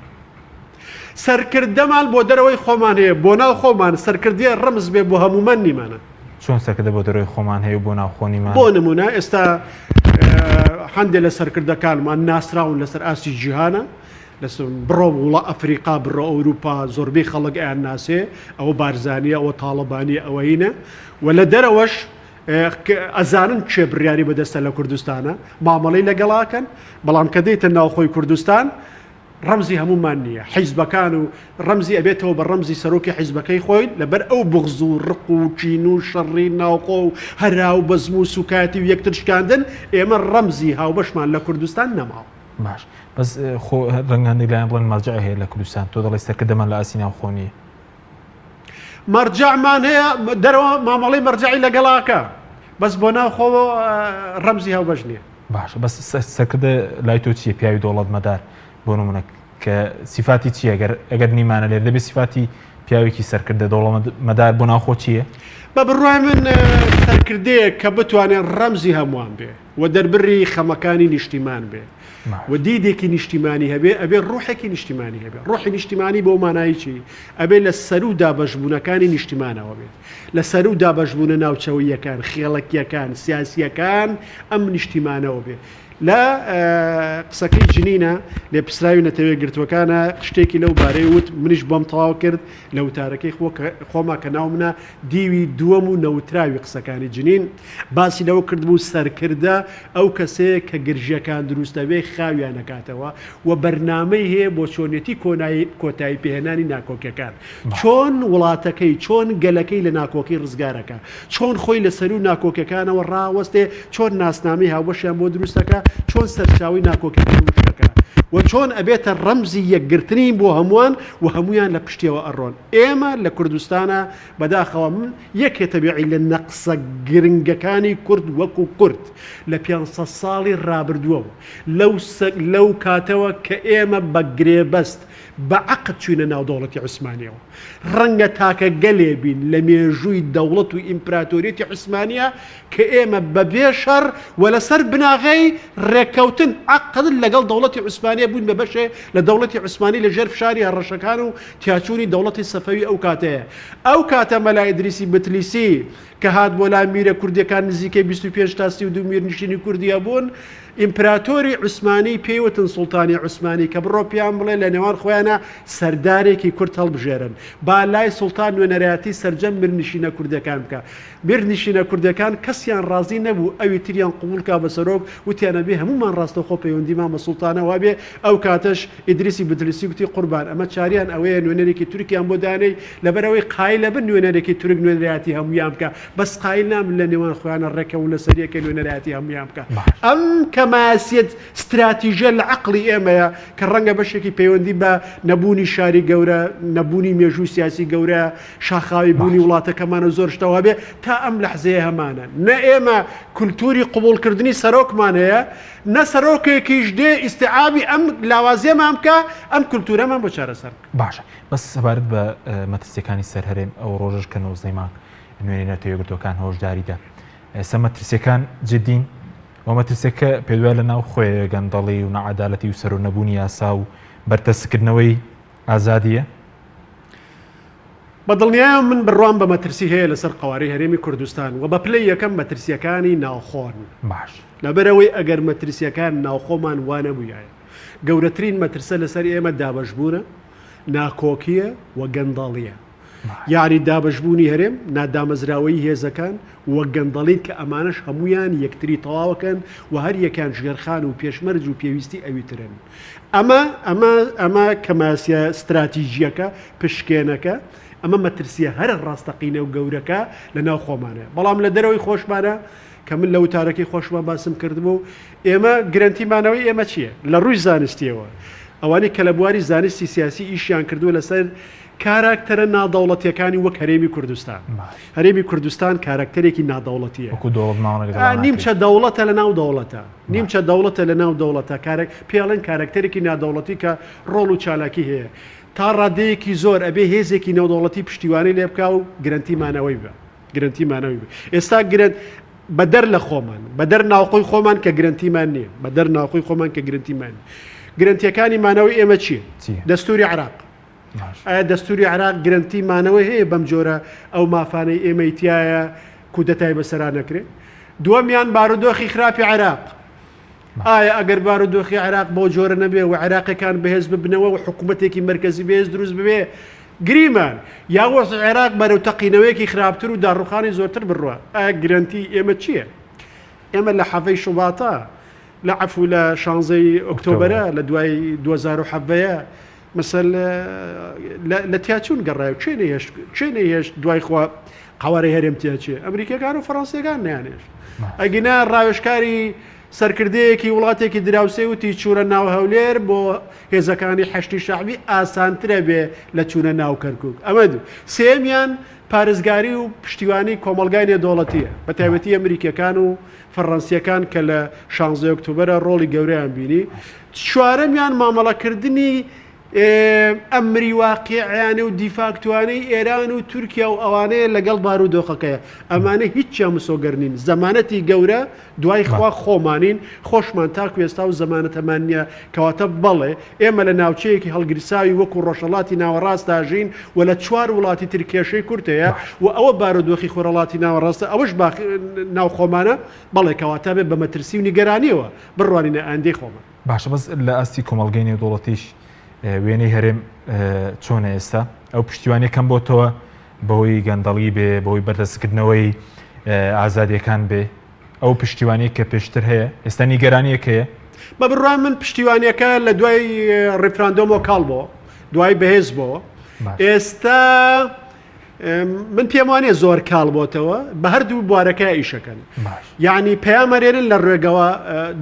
سەرکردەمان بۆ دەرەوەی خۆمان هەیە، بۆ ناو خۆمان سەرکردەیە ڕەمز بێ بۆ هەموومان نیمانە. چۆن سەرکردە بۆ دەرەوەی خۆمان هەیە و بۆ ناوخۆ نیمانە؟ بۆ نموونە ئێستا هەندێ لە سەرکردەکانمان ناسراون لەسەر ئاستی جیهانە، بڕۆ وڵا ئەفریقا بڕۆ ئەوروپا زۆربەی خەڵک ئەیان ناسێ، ئەوە بارزانییە، ئەوە تاڵەبانییە، ئەوە هینە و لە دەرەوەش ئەزانن کێ بڕیاری بەدەستە لە کوردستانە، مامەڵەی لەگەڵاکەن، بەڵام کە دێتە ناوخۆی کوردستان ڕەمزی هەموومان نییە، حیزبەکان و ڕەمزی ئەبێتەوە بە ڕەمزی سەرۆکی حیزبەکەی خۆی، لەبەر ئەو بوغز و ڕق و کین و شەڕی ناوخۆ و هەرا و بەزم و سوکایەتی و یەکتر شکاندن، ئێمە ڕەمزی هاوبەشمان لە کوردستان نەماوە. باش بەس خۆ ڕەنگە هەندێک لایەن بڵێن مەرجەع هەیە لە کوردستان، تۆ دەڵێی سەرکردەمان لە ئاستی ناوخۆ نییە. مەرجەعمان هەیە، دەرەوە مامەڵەی مەرجەعی لەگەڵاکە، بەس بۆ ناوخۆ ڕەمزی هاوبەش نییە. باشە بەس سەرکردە لای تۆ چییە پیاوی دەوڵەتمەدار بۆ نمونە کە سیفاتی چییە گەر ئەگەر نیمانە لێر دەبێت سیفاتی پیاوێکی سەرکردە دەوڵەمەدار بۆ ناوخۆ چییە؟ بە بڕوای من سەرکردەیەک کە بتوانێت ڕەمزی هەمووان بێ و دەربڕی خەمەکانی نیشتیمان بێ و دیدێکی نیشتیمانی هەبێ ئەبێ ڕوحێکی نیشتیمانی هەبێ ڕۆحی نیشتیمانی بۆ مانایی چی ئەبێ لە سەروو دابەشبوونەکانی نیشتیمانەوە بێت لە سەروو دابەشبوونە ناوچەوەییەکان، خێڵەکییەکان، سیاسییەکان ئەم نیشتیمانەوە بێ. لە قسەکەی جنینە لێپرسراوی نەتەوە یەکگرتووەکانە شتێکی لەو بارەیە وت، منیش بۆم تەواو کرد لە وتارەکەی خۆما کە ناوم نا دیوی دووەم و نەوتراوی قسەکانی جنین باسی لەوە کردبوو سەرکردە ئەو کەسەیە کە گرژییەکان دروست دەبێ خاویان ئەکاتەوە و بەرنامەی هەیە بۆ چۆنیەتی کۆتایی پێهێنانی ناکۆکیەکان. چۆن وڵاتەکەی، چۆن گەلەکەی لە ناکۆکی ڕزگارەکا، چۆن خۆی لە سەروو ناکۆکیەکانەوە ڕاوەستێ، چۆن ناسنامەی هاوبەشیان بۆ دروستەکا، چۆن سەرچاوەی ناکۆکیەکان وشکەکا و چۆن ئەبێتە ڕەمزی یەکگرتنی بۆ هەمووان و هەموویان لە پشتیەوە ئەڕۆن. ئێمە لە کوردستانا بەداخەوە من یەکێ تەبیعی لە نەقسە گرنگەکانی کورد وەکو کورد لە پێنسەد ساڵی ڕابردووەوە لەو لەو کاتەوە کە ئێمە بە گرێبەست. بە عەقد چووینە ناو دەوڵەتی عوسمانیەوە. ڕەنگە تاکە گەلێ بین لە مێژووی دەوڵەت و ئیمپراتۆریەتی عوسمانیە کە ئێمە بە بێ شەڕ و لەسەر بناغەی ڕێککەوتن، عەقد، لەگەڵ دەوڵەتی عوسمانیە بووین بە بەشێ لە دەوڵەتی عوسمانی لە ژێر فشاری هەڕەشەکان و تیاچوونی دەوڵەتی سەفەوی ئەو کاتەیە. ئەو کاتە مەلا ئیدریسی بتلیسی کە هات بۆ لای میرە کوردیەکان نزیکەی 25 تا 32 میرنشینی کوردی هەبوون، ئیمپراتۆری عوسمانی پێی وتن سوڵتانی عوسمانی کە بڕۆ پێیان بڵێ لە نێوان خۆیانا سەردارێکی کورد هەڵبژێرن با لای سوڵتان نوێنەرایەتی سەرجەم میرنشینە کوردەکان بکا. میرنشینە کوردەکان کەسیان ڕازی نەبوو ئەوی تریان قبوڵ کا بە سەرۆک وتیان ئەبێ هەموومان ڕاستەوخۆ پەیوەندیمان بە سوڵتانەوە هەبێ ئەو کاتەش ئیدریسی بتلیسی گوتی قوربان ئەمە چاریان ئەوەیە نوێنەرێکی تورکیان بۆ دانێی لەبەرئەوەی قایلەبن نوێنەرێکی تورک نوێنەرایەتی هەموویان بکا بەس قایل نابن لە نێوان خۆیانا ڕێکەون لەسەر یەکێ نوێنەرایەتی هەموویان بکا ئەم کەماسیەت ستراتیژە لە عەقڵی ئێمەیە کە ڕەنگە بەشێکی پەیوەندی بە نەبوونی شاری گەورە نەبوونی مێژووی سیاسی گەورە شاخاوی بوونی وڵاتەکەمان و زۆر شتەوە هەبێ تا ئەم لەحزەیە هەمانە نە ئێمە کولتوری قبوڵکردنی سەرۆکمان هەیە نە سەرۆکێکیش دێ ئیستیعابی ئەم لاوازیەمان بکا ئەم کولتورەمان بۆ چارەسەر بکا. باشە بەس سەبارەت بە مەترسیەکانی سەر هەرێم ئەو ڕۆژەش کە نۆزدەی مانگ نوێنەری نەتەوە یەکگرتووەکان هۆشداری دا ئێستا مەترسیەکان جدین و مەترسیەکە پێدوای لە ناو خۆیە گەندەڵی و نەعەدالەتی و سەرو نەبوونی یاسا و بەرتەسکردنەوەی ئازادیە؟ بە دڵنیایەوە من بڕوام بە مەترسی هەیە لەسەر قەوارەی هەرێمی کوردستان و بە پلەی یەکەم مەترسیەکانی ناوخۆن. باش. لەبەرئەوەی ئەگەر مەترسیەکان ناوخۆمان وا نەبوویایە گەورەترین مەترسە لەسەر ئێمە دابەشبوونە، ناکۆکیە و گەندەڵیە. یەعنی دابەشبوونی هەرێم، نادامەزراوەیی هێزەکان و گەندەڵین کە ئەمانەش هەموویان یەکتری تەواوەکەن و هەر یەکیان ژێرخان و پێشمەرج و پێویستی ئەوی ترن. ئەمە ئەمە ئەمە کەماسیە ستراتیجیەکە، پشکێنەکە، ئەمە مەترسیە هەرە ڕاستەقینە و گەورەکە لە ناو خۆمانە. بەڵام لە دەرەوەی خۆشمانە کە من لە وتارەکەی خۆشما باسم کردبوو، ئێمە گرەنتی مانەوەی ئێمە چییە؟ لە ڕووی زانستیەوە ئەوانەی کە لە بواری زانستی سیاسی ئیشیان کردووە لەسەر کاراکتەرە نادەوڵەتیەکانی وەک هەرێمی کوردستان. هەرێمی کوردستان کاراکتەرێکی نادەوڵەتیە. وەکو دەوڵەت مامەڵە لەگەڵ ناکرێت. نیمچە دەوڵەتە لە ناو دەوڵەتە. نیمچە دەوڵەتە لە ناو دەوڵەتە. کارە پێی ئەڵێن کاراکتەرێکی نادەوڵەتی کە ڕۆڵ و چالاکی هەیە. تا ڕادەیەکی زۆر ئەبێ هێزێکی نێودەوڵەتی پشتیوانی لێ بکا و گرەنتی مانەوەی بە. گرەنتی مانەوەی بێ. ئێستا گرەنت بەدەر لە خۆمان، بەدەر ناوخۆی خۆمان کە گرەنتیمان نییە، بەدەر ناوخۆی خۆمان کە گرەنتیمان نییە. گرەنتیەکانی مانەوەی ئێمە چییە؟ چییە؟ دەستوری عێراق. ئایا دەستوری عێراق گرەنتی مانەوەی هەیە بەم جۆرە ئەو مافانەی ئێمەی تیایە کودەتای بەسەرا نەکرێ؟ دووەمیان بارودۆخی خراپی عێراق. ئایا ئەگەر بارودۆخی عێراق بەو جۆرە نەبێ و عێراقیەکان بەهێز ببنەوە و حکوومەتێکی مەرکەزی بەهێز دروست ببێ گریمان یا وەزعی عێراق بەرەو تەقینەوەیەکی خراپتر و داڕوخانی زۆرتر بڕوا ئایا گرەنتی ئێمە چییە؟ ئێمە لە حەڤەی شوباتە لە عەفو لە شانزەی ئۆکتۆبەرە لە دوای 2017 مەسەل لە تیاچوون گەڕایەوە کێ نەیهێشت کێ نەیهێشت دوای خوا قەوارەی هەرێم تیاچێ ئەمریکیەکان و فەڕەنسیەکان نیانێشت ئەگینا ڕاوێژکاری سەرکردەیەکی وڵاتێکی دراوسێ وتی چوونە ناو هەولێر بۆ هێزەکانی حەشتی شەعبی ئاسانترە بێ لە چوونە ناو کەرکک ئەمە دوو سێمیان پارێزگاری و پشتیوانی کۆمەلگای نێودەوڵەتیە بە تایبەتی ئەمریکیەکان و فەڕەنسیەکان کە لە شانزەی ئۆکتۆبەرە ڕۆڵی گەورەیان بینی چوارەمیان مامەڵەکردنی ئەمری واقیعیانە و دیفاکتوانەی ئێران و تورکیا و ئەوانەیە لەگەڵ بارودۆخەکەیە ئەمانە هیچیان مسۆگەر نین زەمانەتی گەورە دوای خوا خۆمانین خۆشمان تاکو ئێستا و زەمانەتەمان نییە کەواتە بەڵێ ئێمە لە ناوچەیەکی هەڵگیرساوی وەکو ڕۆژهەڵاتی ناوەڕاستدا ژین و لە چوار وڵاتی تر کێشەی کورد هەیە و ئەوە بارودۆخی خۆرهەڵاتی ناوەڕاستە ئەوەش ناو خۆمانە بەڵێ کەواتە بێ بە مەترسی و نیگەرانیەوە بڕوانینە ئایندەی خۆمان. باشە بەس لە ئاستی کۆمەڵگەی نێودەوڵەتیش وێنەی هەرێم چۆنە ئێستا؟ ئەو پشتیوانیە کەم بۆتەوە بەهۆی گەندەڵی بێ بەهۆی بەردەستکردنەوەی ئازادیەکان بێ ئەو پشتیوانی کە پێشتر هەیە ئێستا نیگەرانیەک هەیە؟ بە بڕوای من پشتیوانیەکە لە دوای ڕیفراندۆمەوە کاڵ بۆ دوای بەهێز بۆ ئێستا من پێم وانێ زۆر کاڵ بۆتەوە بە هەردوو بوارەکە ئیشەکەن یعنی پەیامەرێنن لە ڕێگەوە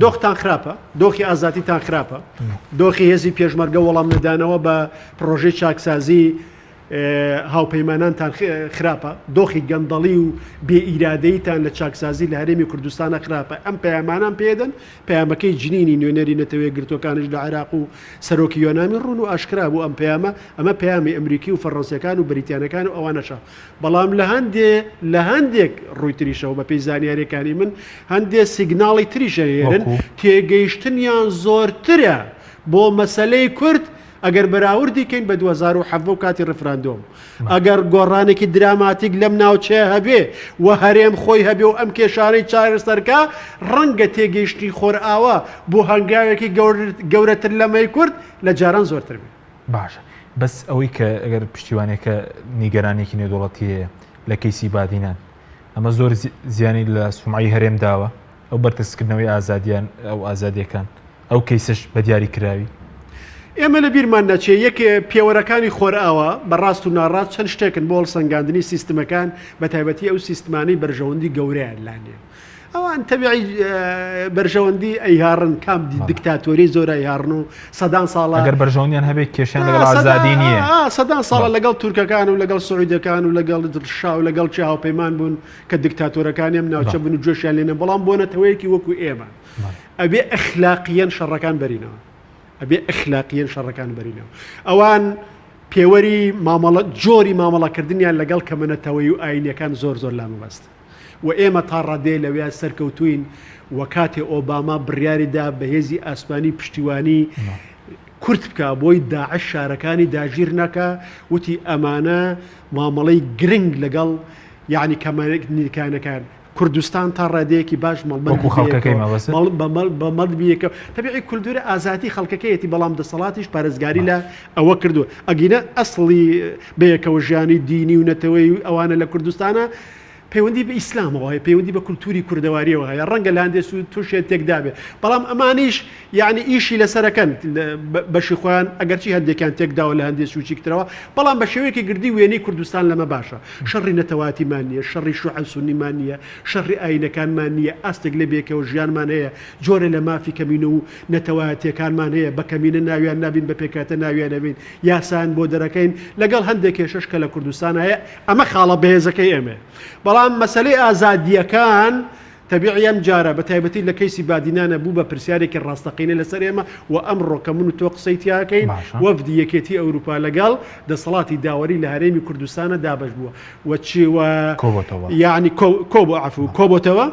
دۆختان خراپە دۆخی ئازادیتان خراپە دۆخی هێزی پێشمەرگە وەڵام نەدانەوە بە پرۆژەی چاکسازی. هاوپەیمانانتان خراپە، دۆخی گەندەڵی و بێ ئیرادەییتان لە چاکسازی لە هەرێمی کوردستانە خراپە، ئەم پەیامانان پێدەن، پەیامەکەی جنینی نوێنەری نەتەوەیەکگرتووەکانیش لە عێراق و سەرۆکی یۆنامی ڕوون و ئاشکرا بوو ئەم پەیامە، ئەمە پەیامی ئەمریکی و فەڕەنسیەکان و بەریتانەکان و ئەوانەشە، بەڵام لە هەندێ لە هەندێک ڕووی تریشەوە بە پێی زانیاریەکانی من هەندێ سیگناڵی تریش ئەنێرن تێگەیشتنیان زۆرترە بۆ مەسەلەی کورد ئەگەر بەراوردی کەین بە 2017 و کاتی ڕفراندۆم ئەگەر گۆڕانێکی دراماتیک لەم ناوچەیە هەبێ و هەرێم خۆی هەبێ و ئەم کێشانەی چارەسەرکا ڕەنگە تێگەیشتنی خۆرئاوا بۆ هەنگاوێکی گەورەتر لەمەی کورد لە جاران زۆرتر بێ. باشە بەس ئەوەی کە ئەگەر پشتیوانێکە نیگەرانێکی نێودەوڵەتی هەیە لە کەیسی بادینان ئەمە زۆر زیانی لە سومعی هەرێم داوە ئەو بەرتەسکردنەوەی ئازادیان ئەو ئازادیەکان ئەو کەیسەش بە دیاری کراوی. ئێمە لە بیرمان نەچێ یەک پێوەرەکانی خۆرئاوا بە ڕاست و ناڕاست چەند شتێکن بۆ هەڵسەنگاندنی سیستمەکان بە تایبەتی ئەو سیستمانەی بەرژەوەندی گەورەیان لا نیە ئەوان تەبیعی بەرژەوەندی ئەیهاڕن کام دیکتاتۆری زۆر ئەیهاڕن و سەدان ساڵە ئەگەر بەرژەوەندیان هەبێت کێشیان لەگەڵ ئازادی نییە سەدان ساڵە لەگەڵ تورکەکان و لەگەڵ سعودەکان و لەگەڵ شا و لەگەڵ چی هاوپەیمان بوون کە دیکتاتۆرەکانی ئەم ناوچە بوون و گوێشیان لێ نەبوو بەڵام بۆ نەتەوەیەکی وەکو ئێمە ئەبێ ئەخلاقیەن شەڕەکان بەرینەوە ئەبێ ئەخلاقیەن شەڕەکان بەرینەوە ئەوان پێوەری مامەڵە جۆری مامەڵەکردنیان لەگەڵ کەمە نەتەوەی و ئاینیەکان زۆر زۆر لامەبەست و ئێمە تا ڕادەیە لەویا سەرکەوتوین و کاتێ ئۆباما بڕیاری دا بە هێزی ئاسمانی پشتیوانی کورد بکا بۆی داعش شارەکانی داگیر نەکا وتی ئەمانە مامەڵەی گرنگ لەگەڵ یعنی کەمانەکان کوردستان تا ڕادەیەکی باش مەڵبەندی وەکو خەڵکەکەی مەبەست؟ بە مەڵبی یەکە تەبیعی کولتوری ئازادی خەڵکەکەیەتی بەڵام دەسەڵاتیش پارێزگاری لە ئەوە کردووە ئەگینە ئەسڵی بەیەکەوە ژیانی دینی و نەتەوەی ئەوانە لە کوردستانە پەیوەندی بە ئیسلامەوە هەیە، پەیوەندی بە کولتوری کوردەواریەوە هەیە، ڕەنگە لە هەندێ سوود تووشیان تێکدابێ، بەڵام ئەمانیش یەعنی ئیشی لەسەرەکەن بەشی خۆیان، ئەگەرچی هەندێکیان تێکداوە لە هەندێ سووچیک ترەوە، بەڵام بە شێوەیەکی گردی وێنەی کوردستان لەمە باشە. شەڕی نەتەوایەتیمان نییە، شەڕی شوعە و سوننیمان نییە، شەڕی ئایینەکانمان نییە، ئاستێک لە بێکەوە ژیانمان هەیە، جۆرێ لە مافی کەمینە و نەتەوایەتییەکانمان هەیە، بە کەمینە ناویان نابین، بە پێکهاتە ناویان ئەبەین، یاسایان بۆ دەرەکەین، لەگەڵ هەندێک کێشەش کە لە کوردستان هەیە، ئەمە خاڵە بەهێزەکەی ئێمەیە. بەڵام مەسەلەی ئازادییەکان تەبیعی ئەم جارە بە تایبەتی لە کەیسی بادینانە بوو بە پرسیارێکی ڕاستەقینە لەسەر ئێمە و ئەمڕۆ کە من و تۆ قسەی تیاکەین وەفدی یەکێتی ئەوروپا لەگەڵ دەسەڵاتی داوەری لە هەرێمی کوردستانە دابەش بووە و چی و یعنی کۆبۆ عەفو کۆبۆتەوە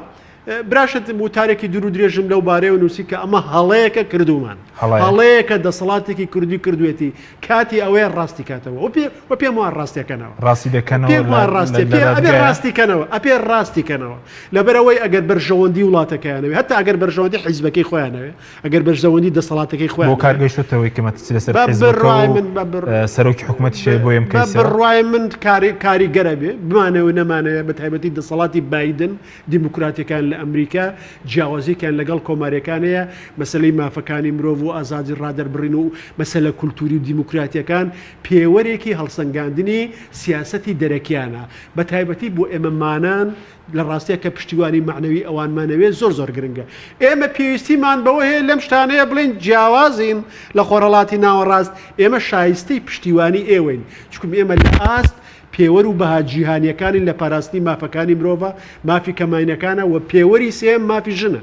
براشت وتارێکی دوور و درێژم لەو بارەیەوە نووسی کە ئەمە هەڵەیەکە کردومان هەڵەیەکە دەسەڵاتێکی کوردی کردوێتی کاتی ئەوەیە ڕاستی کاتەوە و پێ و پێم وان ڕاستیەکەنەوە ڕاستی دەکەنەوە پێم وان ڕاستی پێ ئەبێ ڕاستی کەنەوە ئەپێ ڕاستی کەنەوە لەبەرەوەی ئەگەر بەرژەوەندی وڵاتەکەیانەوە هەتا ئەگەر بەرژەوەندی حیزبەکەی خۆیانەوێ ئەگەر بەرژەوەندی دەسەڵاتەکەی خۆیان بۆ کار گەیشتەوەی کە مەترسی لەسەر حیزبەکە و سەرۆکی حکومەتیش هەیە بۆ ئەم کەیسە بڕوای من کاری کاریگەرە بێ بمانەوە نەمانەوێ بە تایبەتی دەسەڵاتی بایدن دیموکراتەکان لە ئەمریکا جیاوازیەکیان لەگەڵ کۆماریەکان هەیە، مەسەلەی مافەکانی مرۆڤ و ئازادی ڕادەربڕین و مەسەلە کولتوری و دیموکراتیەکان پێوەرێکی هەڵسەنگاندنی سیاسەتی دەرەکیانە، بە تایبەتی بۆ ئێمە مانان لە ڕاستیا کە پشتیوانی مەعنەوی ئەوانمان هەبێت زۆر زۆر گرنگە. ئێمە پێویستیمان بەوە هەیە لەم شتانەیە بڵێین جیاوازین لە خۆرهەڵاتی ناوەڕاست، ئێمە شایستەی پشتیوانی ئێوەین، چونکم ئێمە لە ئاست پێوەر و بەها جیهانییەکانین لە پاراستنی مافەکانی مرۆڤە، مافی کەماینەکانە و پێوەری سێیەم مافی ژنە.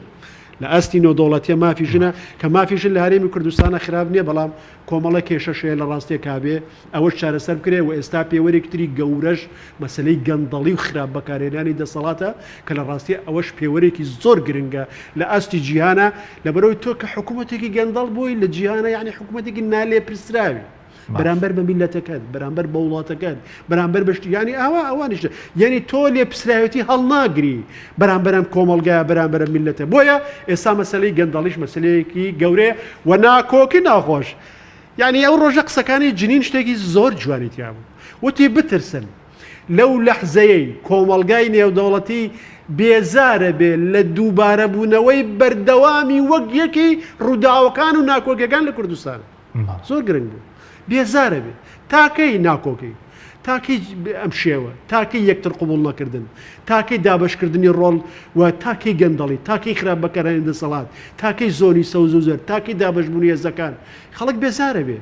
لە ئاستی نێودەوڵەتیە مافی ژنە، کە مافی ژن لە هەرێمی کوردستانە خراپ نییە، بەڵام کۆمەڵێک کێشەش هەیە لە ڕاستیەکا بێ ئەوەش چارەسەر بکرێ و ئێستا پێوەرێکی تری گەورەش مەسەلەی گەندەڵی و خراپ بەکارهێنانی دەسەڵاتە کە لە ڕاستیە ئەوەش پێوەرێکی زۆر گرنگە لە ئاستی جیهانە لەبەرئەوەی تۆ کە حکومەتێکی گەندەڵ بووی لە جیهانە یانی حکومەتێکی نالێپرسراوی. بەرامبەر بە میلەتەکەت بەرامبەر بە وڵاتەکەت بەرامبەر بە شتی یانی ئاوا ئەوانیش یعنی تۆ لێپسراوێتی هەڵناگری بەرامبەرم کۆمەڵگا بەرامبەرە میلەتە بۆیە ئێستا مەسلەی گەندەڵیش مەسلەیەکی گەورەیە و ناکۆکی ناخۆش یعنی ئەو ڕۆژە قسەکانی جنین شتێکی زۆر جوانی تیا بوو وتی بترسن لەو لەحزەیەی کۆمەڵگای نێودەوڵەتی بێزارە بێ لە دووبارەبوونەوەی بەردەوامی وەک یەکی ڕووداوەکان و ناکۆکیەکان لە کوردستان. زۆر گرنگ بوو بێزارە بێ تاکەی ناکۆکی تاکەی ئەم شێوە تاکەی یەکتر قوبول نەکردن تاکەی دابشکردنی ڕۆڵ و تاکەی گەندەڵی تاکەی خراپ بەکارهێنانی دەسەڵات تاکەی زۆنی سەوز و زەرد تاکەی دابشبوونی هێزەکان خەڵک بێزارە بێ.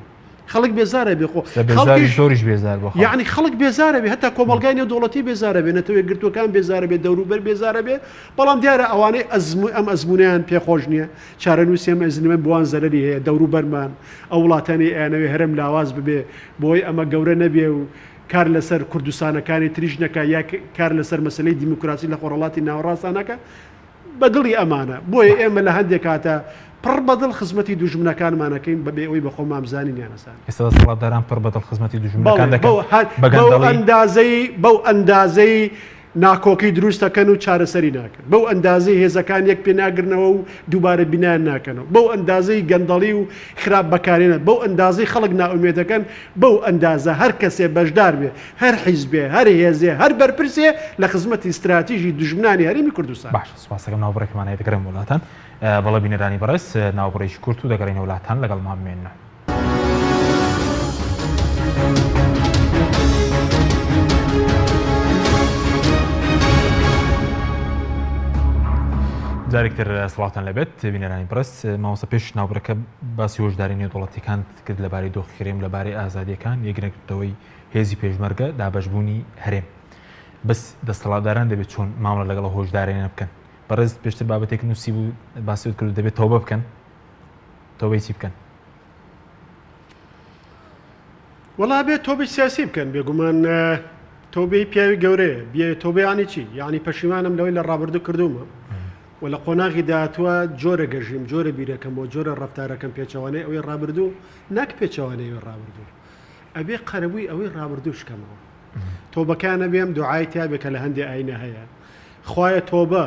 خەڵک بێزارە بێ خۆ خەڵکی زۆریش بێزار بۆ یعنی خەڵک بێزارە بێ هەتا کۆمەڵگای نێودەوڵەتی بێزارە بێ نەتەوە یەکگرتووەکان بێزارە بێ دەوروبەر بێزارە بێ بەڵام دیارە ئەوانەی ئەزمو ئەم ئەزمونیان پێخۆش نییە چارەنووسی ئەم ئەزمونە بۆوان زەرەری هەیە دەوروبەرمان ئەو وڵاتانی ئەیانەوێ هەرێم لاواز ببێ بۆی ئەمە گەورە نەبێ و کار لەسەر کوردستانەکانی تریش نەکا یا کار لەسەر مەسەلەی دیموکراسی لە خۆرهەڵاتی ناوەڕاستدا نەکا بە دڵی ئەمانە. بۆیە ئێمە لە هەندێک کاتا پڕ بە دڵ خزمەتی دوژمنەکانمان ئەکەین بە بێ ئەوەی بە خۆمان بزانین یان نەزانین. ئێستا دەسەڵاتداران پڕ بە دڵ خزمەتی دوژمنەکان بەڵێ دەکەن بەو هەر بە بەو گەندەڵی. ئەندازەی بەو ئەندازەی ناکۆکی دروست ئەکەن و چارەسەری ناکەن. بەو ئەندازەی هێزەکان یەک پێ ناگرنەوە و دووبارە بینایان ناکەنەوە. بەو ئەندازەی گەندەڵی و خراپ بەکارهێنان، بەو ئەندازەی خەڵک نائومێد ئەکەن، بەو ئەندازە هەر کەسێ بەشدار بێ، هەر حیزبێ، هەر هێزێ، هەر بەرپرسێ لە خزمەتی ستراتیژی دوژمنانی هەرێمی کوردستانە. باشە سوپاس دەکەم ناوبڕێکمان هەیە دەگەڕێمەوە لاتان. بەڵێ بینەرانی بەڕێز ناوبڕێکی کورت و دەگەڕێینەوە لاتان لەگەڵمان بمێننەوە. جارێکتر سڵاوتان لەبێت بینەرانی بەڕێز مامۆستا پێش ناوبڕەکە باسی هۆشداری نێودەوڵەتیەکان کرد لەبارەی دۆخی هەرێم لەبارەی ئازادیەکان یەکنەگرتنەوەی هێزی پێشمەرگە دابەشبوونی هەرێم بەس دەستەڵاتداران دەبێت چۆن مامەڵە لەگەڵ هۆشدارێنە بکەن بەڕێز پێشتر بابەتێک نووسی بوو باسی کرد دەبێت تەوبە بکەن تەوبەی چی بکەن وەڵا بێت تۆبەی سیاسی بکەن بێگومان تۆبەی پیاوی گەورەیە بێ تۆبەیانی چی یعنی پەشیمانم لەوەی لە ڕابردوو کردومە و لە قۆناغی داهاتووە جۆرە گەژیم جۆرە بیرەکەم و جۆرە ڕەفتارەکەم پێچەوانەی ئەوەی ڕابردوو نەک پێچەوانەی ئەوەی ڕابردوو ئەبێ قەرەبووی ئەوەی ڕابردووش کەمەوە تۆبەکان ئەبێ ئەم دوعای تیا بێ کە لە هەندێ ئاینە هەیە خوایە تۆبە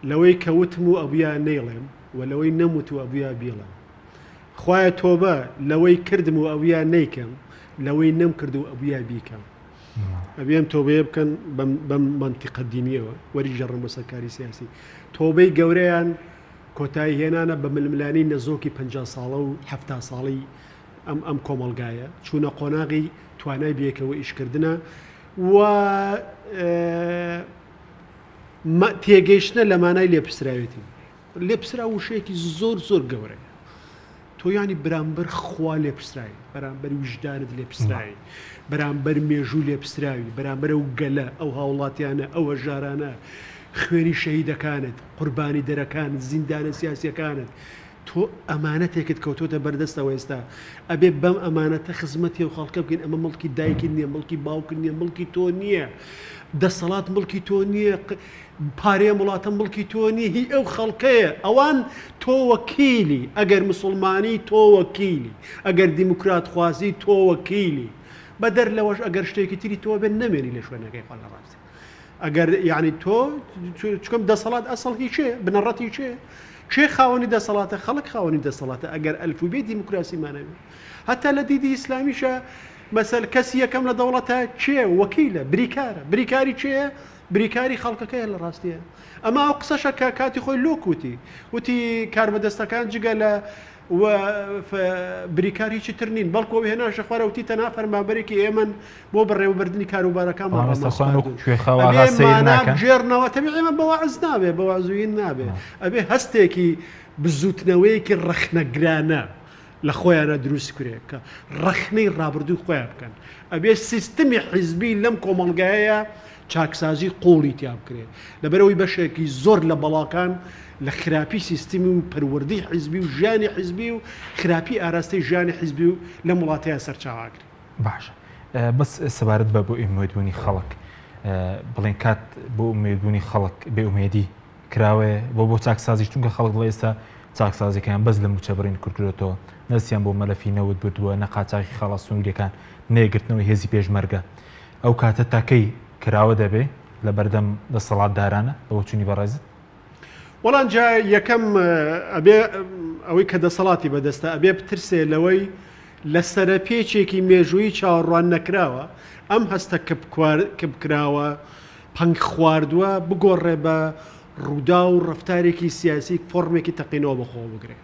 لەوەی کە وتم و ئەبویا نەیڵێم و لەوەی نەموت و ئەبویا بیڵێم خوایە تۆبە لەوەی کردم و ئەبویا نەیکەم لەوەی نەمکرد و ئەبویا بیکەم ئەبێ ئەم تۆبەیە بکەن بەم مەنتیقە دینیەوە وەریگێڕن بۆ سەر کاری سیاسی. تۆبەی گەورەیان کۆتایی هێنانە بە ململانێی نەزۆکی 50 ساڵە و 70 ساڵی ئەم ئەم کۆمەڵگایە، چوونە قۆناغی توانای بەیەکەوە ئیشکردنە و تێگەیشتنە لە مانای لێپرسراوێتی. لێپرسراو وشەیەکی زۆر زۆر گەورەیە. تۆ یانی بەرامبەر خوا لێپرسراوی، بەرامبەر ویژدانت لێپرسراوی، بەرامبەر مێژوو لێپرسراوی، بەرامبەر ئەو گەلە، ئەو هاوڵاتیانە، ئەو هەژارانە، خوێنی شەهیدەکانت، قوربانی دەرەکانت، زیندانە سیاسیەکانت، تۆ ئەمانەتێکت کەوتۆتە بەردەستەوە ئێستا ئەبێ بەم ئەمانەتە خزمەتی ئەو خەڵکە بکەین، ئەمە مڵکی دایکت نییە، مڵکی باوکت نییە، مڵکی تۆ نییە، دەسەڵات مڵکی تۆ نییە، پارەی ئەم وڵاتە مڵکی تۆ نیە هی ئەو خەڵکەیە ئەوان تۆ وەکیلی ئەگەر مسوڵمانی تۆ وەکیلی ئەگەر دیموکرات خوازی تۆ وەکیلی بەدەر لەوەش ئەگەر شتێکی تری تۆ بێت نەمێنی لە شوێنەکەی خۆ لە ڕاستی ئەگەر یعنی تۆ چکم دەسەڵات ئەسڵ هی چێ بنەڕەتی چێ کێ خاوەنی دەسەڵاتە خەڵک خاوەنی دەسەڵاتە ئەگەر ئەلفوبێ دیموکراسیمانەوێ هەتا لە دیدی ئیسلامیشە مەسەل کەسی یەکەم لە دەوڵەتە کێ وەکیلە بریکارە بریکاری کێیە بریکاری خەڵکەکەیە لە ڕاستیە. ئەمە ئەو قسەشە کە کاتی خۆی لۆک وتی. وتی کاربەدەستەکان جگە لە و بریکار هیچی تر نین. بەڵکو ئەو هێناشە خوارە وتی تەنها فەرمانبەرێکی ئێمەن بۆ بەڕێوەبردنی کاروبارەکانمان بەڵام ئێستا خۆیان وەکو ڕامانسپاردوون. کوێخا و ئەبێ ئاغا سەیر مانا ناکەن؟ بگێڕنەوە. تەبیعی ئێمە بە وەعز نابێ، بە وەعزویین نابێ. ئەبێ هەستێکی بزووتنەوەیەکی ڕەخنەگرانە لە خۆیانا دروست کرێ کە ڕەخنەی ڕابردووی خۆیان بکەن. ئەبێ سیستمی حیزبی لەم کۆمەڵگایەیا چاکسازی قووڵی تیا بکرێ. لەبەرئەوەی بەشێکی زۆر لە بەڵاکان لە خراپی سیستمی و پەروەردەی حیزبی و ژیانی حیزبی و خراپی ئاراستەی ژیانی حیزبی و لەم وڵاتەیا سەرچاوە ئەگرێ. باشە بەس سەبارەت بە بۆ ئومێدبوونی خەڵک بڵێن کات بۆ ئومێدبوونی خەڵک بێ ئومێدی کراوەیە بۆ بۆ چاکسازیش چونکە خەڵک دڵێ ئێستا چاکسازیەکەیان بەس لە موچە بڕین کورتکردۆتەوە نەدەستیان بۆ مەلەفی نەوت بردووە نە قاچاخی خاڵە سنووریەکان نە یەکگرتنەوەی هێزی پێشمەرگە ئەو کاتە تا کەی کراوە دەبێ لە بەردەم دەسەڵاتدارانە بە بۆچوونی بەڕێزت؟ وەڵا جا یەکەم ئەبێ ئەوەی کە دەسەڵاتی بەدەستە ئەبێ بترسێ لەوەی لە سەرەپێچێکی مێژوویی چاوەڕوان نەکراوە ئەم هەستە کپکراوە پەنگ خواردووە بگۆڕێ بە ڕووداو و ڕەفتارێکی سیاسی فۆڕمێکی تەقینەوە بە خۆوە بگرێ.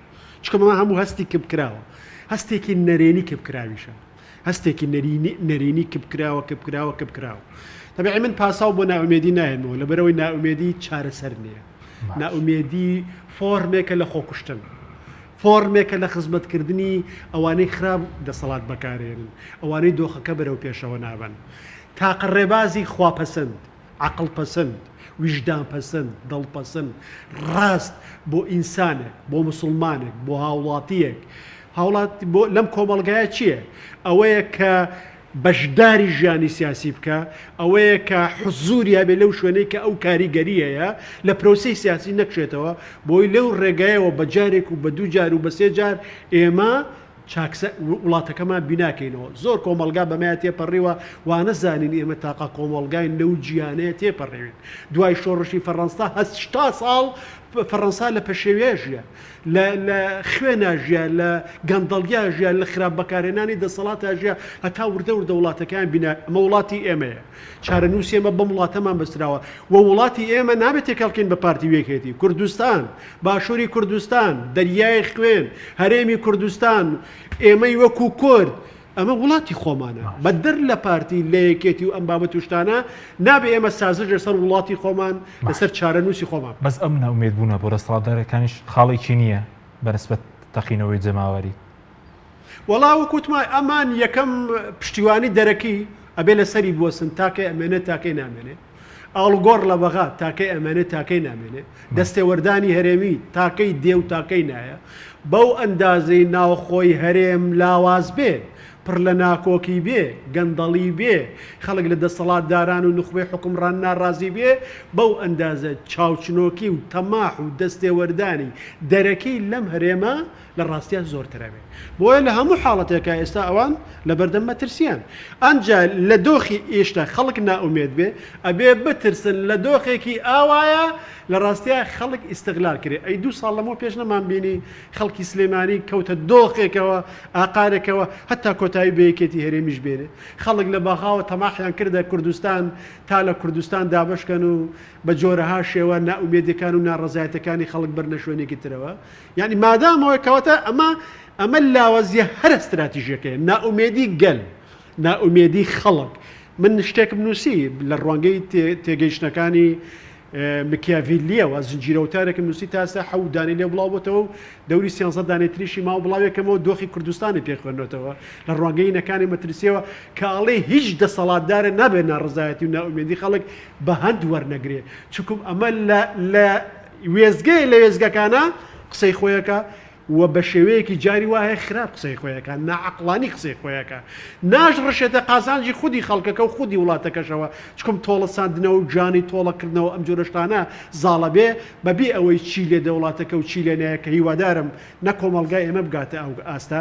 چونکە ئەمە هەموو هەستی کپکراوە. هەستێکی نەرێنی کپکراویشە. هەستێکی نەرینی نەرێنی کپکراوە کپکراوە کپکراوە. تەبیعی من پاساو بۆ نائومێدی ناهێنمەوە لەبەرئەوەی نائومێدی چارەسەر نییە. نائومێدی فۆرمێکە لە خۆکوشتن. فۆرمێکە لە خزمەتکردنی ئەوانەی خراپ دەسەڵات بەکارێنن، ئەوانەی دۆخەکە بەرەو پێشەوە نابەن. تاقە ڕێبازی خواپەسەند، عەقڵ پەسەند، ویژدان پەسەند، دڵ پەسەند، ڕاست بۆ ئینسانێک، بۆ موسڵمانێک، بۆ هاوڵاتییەک، هاوڵاتی بۆ لەم کۆمەڵگایە چییە؟ ئەوەیە کە بەشداری ژیانی سیاسی بکا، ئەوەیە کە حزوری هەبێ لەو شوێنەی کە ئەو کاریگەری هەیە، لە پرۆسەی سیاسی نەکشێتەوە، بۆی لەو ڕێگایەوە بە جارێک و بە دوو جار و بە سێ جار ئێمە چاکسە وڵاتەکەمان بیناکەینەوە. زۆر کۆمەڵگا بەمەیا تێپەڕیوە، وانەزانین ئێمە تاقە کۆمەڵگاین لەو جیهانەیە تێپەڕیوین. دوای شۆڕشی فەڕەنسا 80 ساڵ فەڕەنسا لە پەشێویا ژیا. لە لە خوێنا ژیا، لە گەندەڵیا ژیا، لە خراپ بەکارهێنانی دەسەڵاتا ژیا، هەتا وردە وردە وڵاتەکەیان بینا، ئەمە وڵاتی ئێمەیە، چارەنووسی ئێمە بەم وڵاتەمان بەستراوە و وڵاتی ئێمە نابێت تێکەڵکەین بە پارتی و یەکێتی، کوردستان، باشووری کوردستان، دەریای خوێن، هەرێمی کوردستان، ئێمەی وەکوو کورد، ئەمە وڵاتی خۆمانە بەدەر لە پارتی لە یەکێتی و ئەم بابەت و شتانە نابێ ئێمە سازش لەسەر وڵاتی خۆمان لەسەر چارەنووسی خۆمان. بەس ئەم نائومێد بوونە بۆ دەسەڵاتدارەکانیش خاڵێکی نییە بە نسبەت تەقینەوەی جەماوەری؟ وەڵا وەک وتم ئەمان یەکەم پشتیوانی دەرەکی ئەبێ لەسەری بوەستن تاکەی ئەمێنێ تاکەی نامێنێ. ئاڵوگۆڕ لە بەغا تاکەی ئەمێنێ تاکەی نامێنێ، دەستێوەردانی هەرێمی تاکەی دێ و تاکەی نایە، بەو ئەندازەی ناوخۆی هەرێم لاواز بێ، پڕ لە ناکۆکی بێ، گەندەڵی بێ، خەڵک لە دەسەڵاتداران و نوخبەی حوکمڕان ناڕازی بێ، بەو ئەندازە چاوچنۆکی و تەماح و دەستێوەردانی دەرەکی لەم هەرێمە لە ڕاستیا زۆرتر ئەبێ. بۆیە لە هەموو حاڵەتێکا ئێستا ئەوان لە بەردەم مەترسیان. ئەنجا لە دۆخی ئیشتا خەڵک نائومێد بێ، ئەبێ بترسن لە دۆخێکی ئاوایا لە ڕاستیا خەڵک ئیستغلال کرێ. ئەی دوو ساڵ لەمەو پێش نەمان بینی خەڵکی سلێمانی کەوتە دۆخێکەوە، ئاقارێکەوە هەتا کۆتایی بە یەکێتی هەرێمیش بێنێ. خەڵک لە بەغاوە تەماحیان کردە کوردستان تا لە کوردستان دابەش کەن و بە جۆرەها شێوە نائومێدیەکان و ناڕەزایەتەکانی خەڵک بەرنە شوێنێکی ترەوە. یانی مادام ئەوەیە کەواتە ئەمە ئەمە لاوازیە هەرە ستراتیژیەکەیە نائومێدی گەل نائومێدی خەڵک من شتێکم نووسی لە ڕوانگەی تێگەیشتنەکانی مکیاڤیلیەوە زنجیرە وتارێکم نووسی تا ئێستا حەوت دانەی لێ بڵاو بۆتەوە و دەوری سیانزە دانەی تریشی ماوە بڵاوێکەمەوە دۆخی کوردستانی پێ خوێندۆتەوە لە ڕوانگەی نەکانی مەترسیەوە کە ئەڵێ هیچ دەسەڵاتدارە نابێت ناڕزایەتی و نائومێدی خەڵک بە هەند وەرنەگرێ چونکم ئەمە لە لە وێستگەیە لە وێستگەکانا قسەی خۆی ئەکا و بە شێوەیەکی جاری وا هەیە خراپ قسەی خۆی ئەکا، ناعەقڵانی قسەی خۆی ئەکا. ناشڕشێتە قازانجی خودی خەڵکەکە و خودی وڵاتەکەشەوە، چکم تۆڵە ساندنەوە و گیانی تۆڵە کردنەوە ئەم جۆرە شتانە زاڵە بێ بە بێ ئەوەی چی لێ دێ وڵاتەکە و چی لێ نایە کە هیوادارم نە کۆمەڵگای ئێمە بگاتە ئەو ئاستە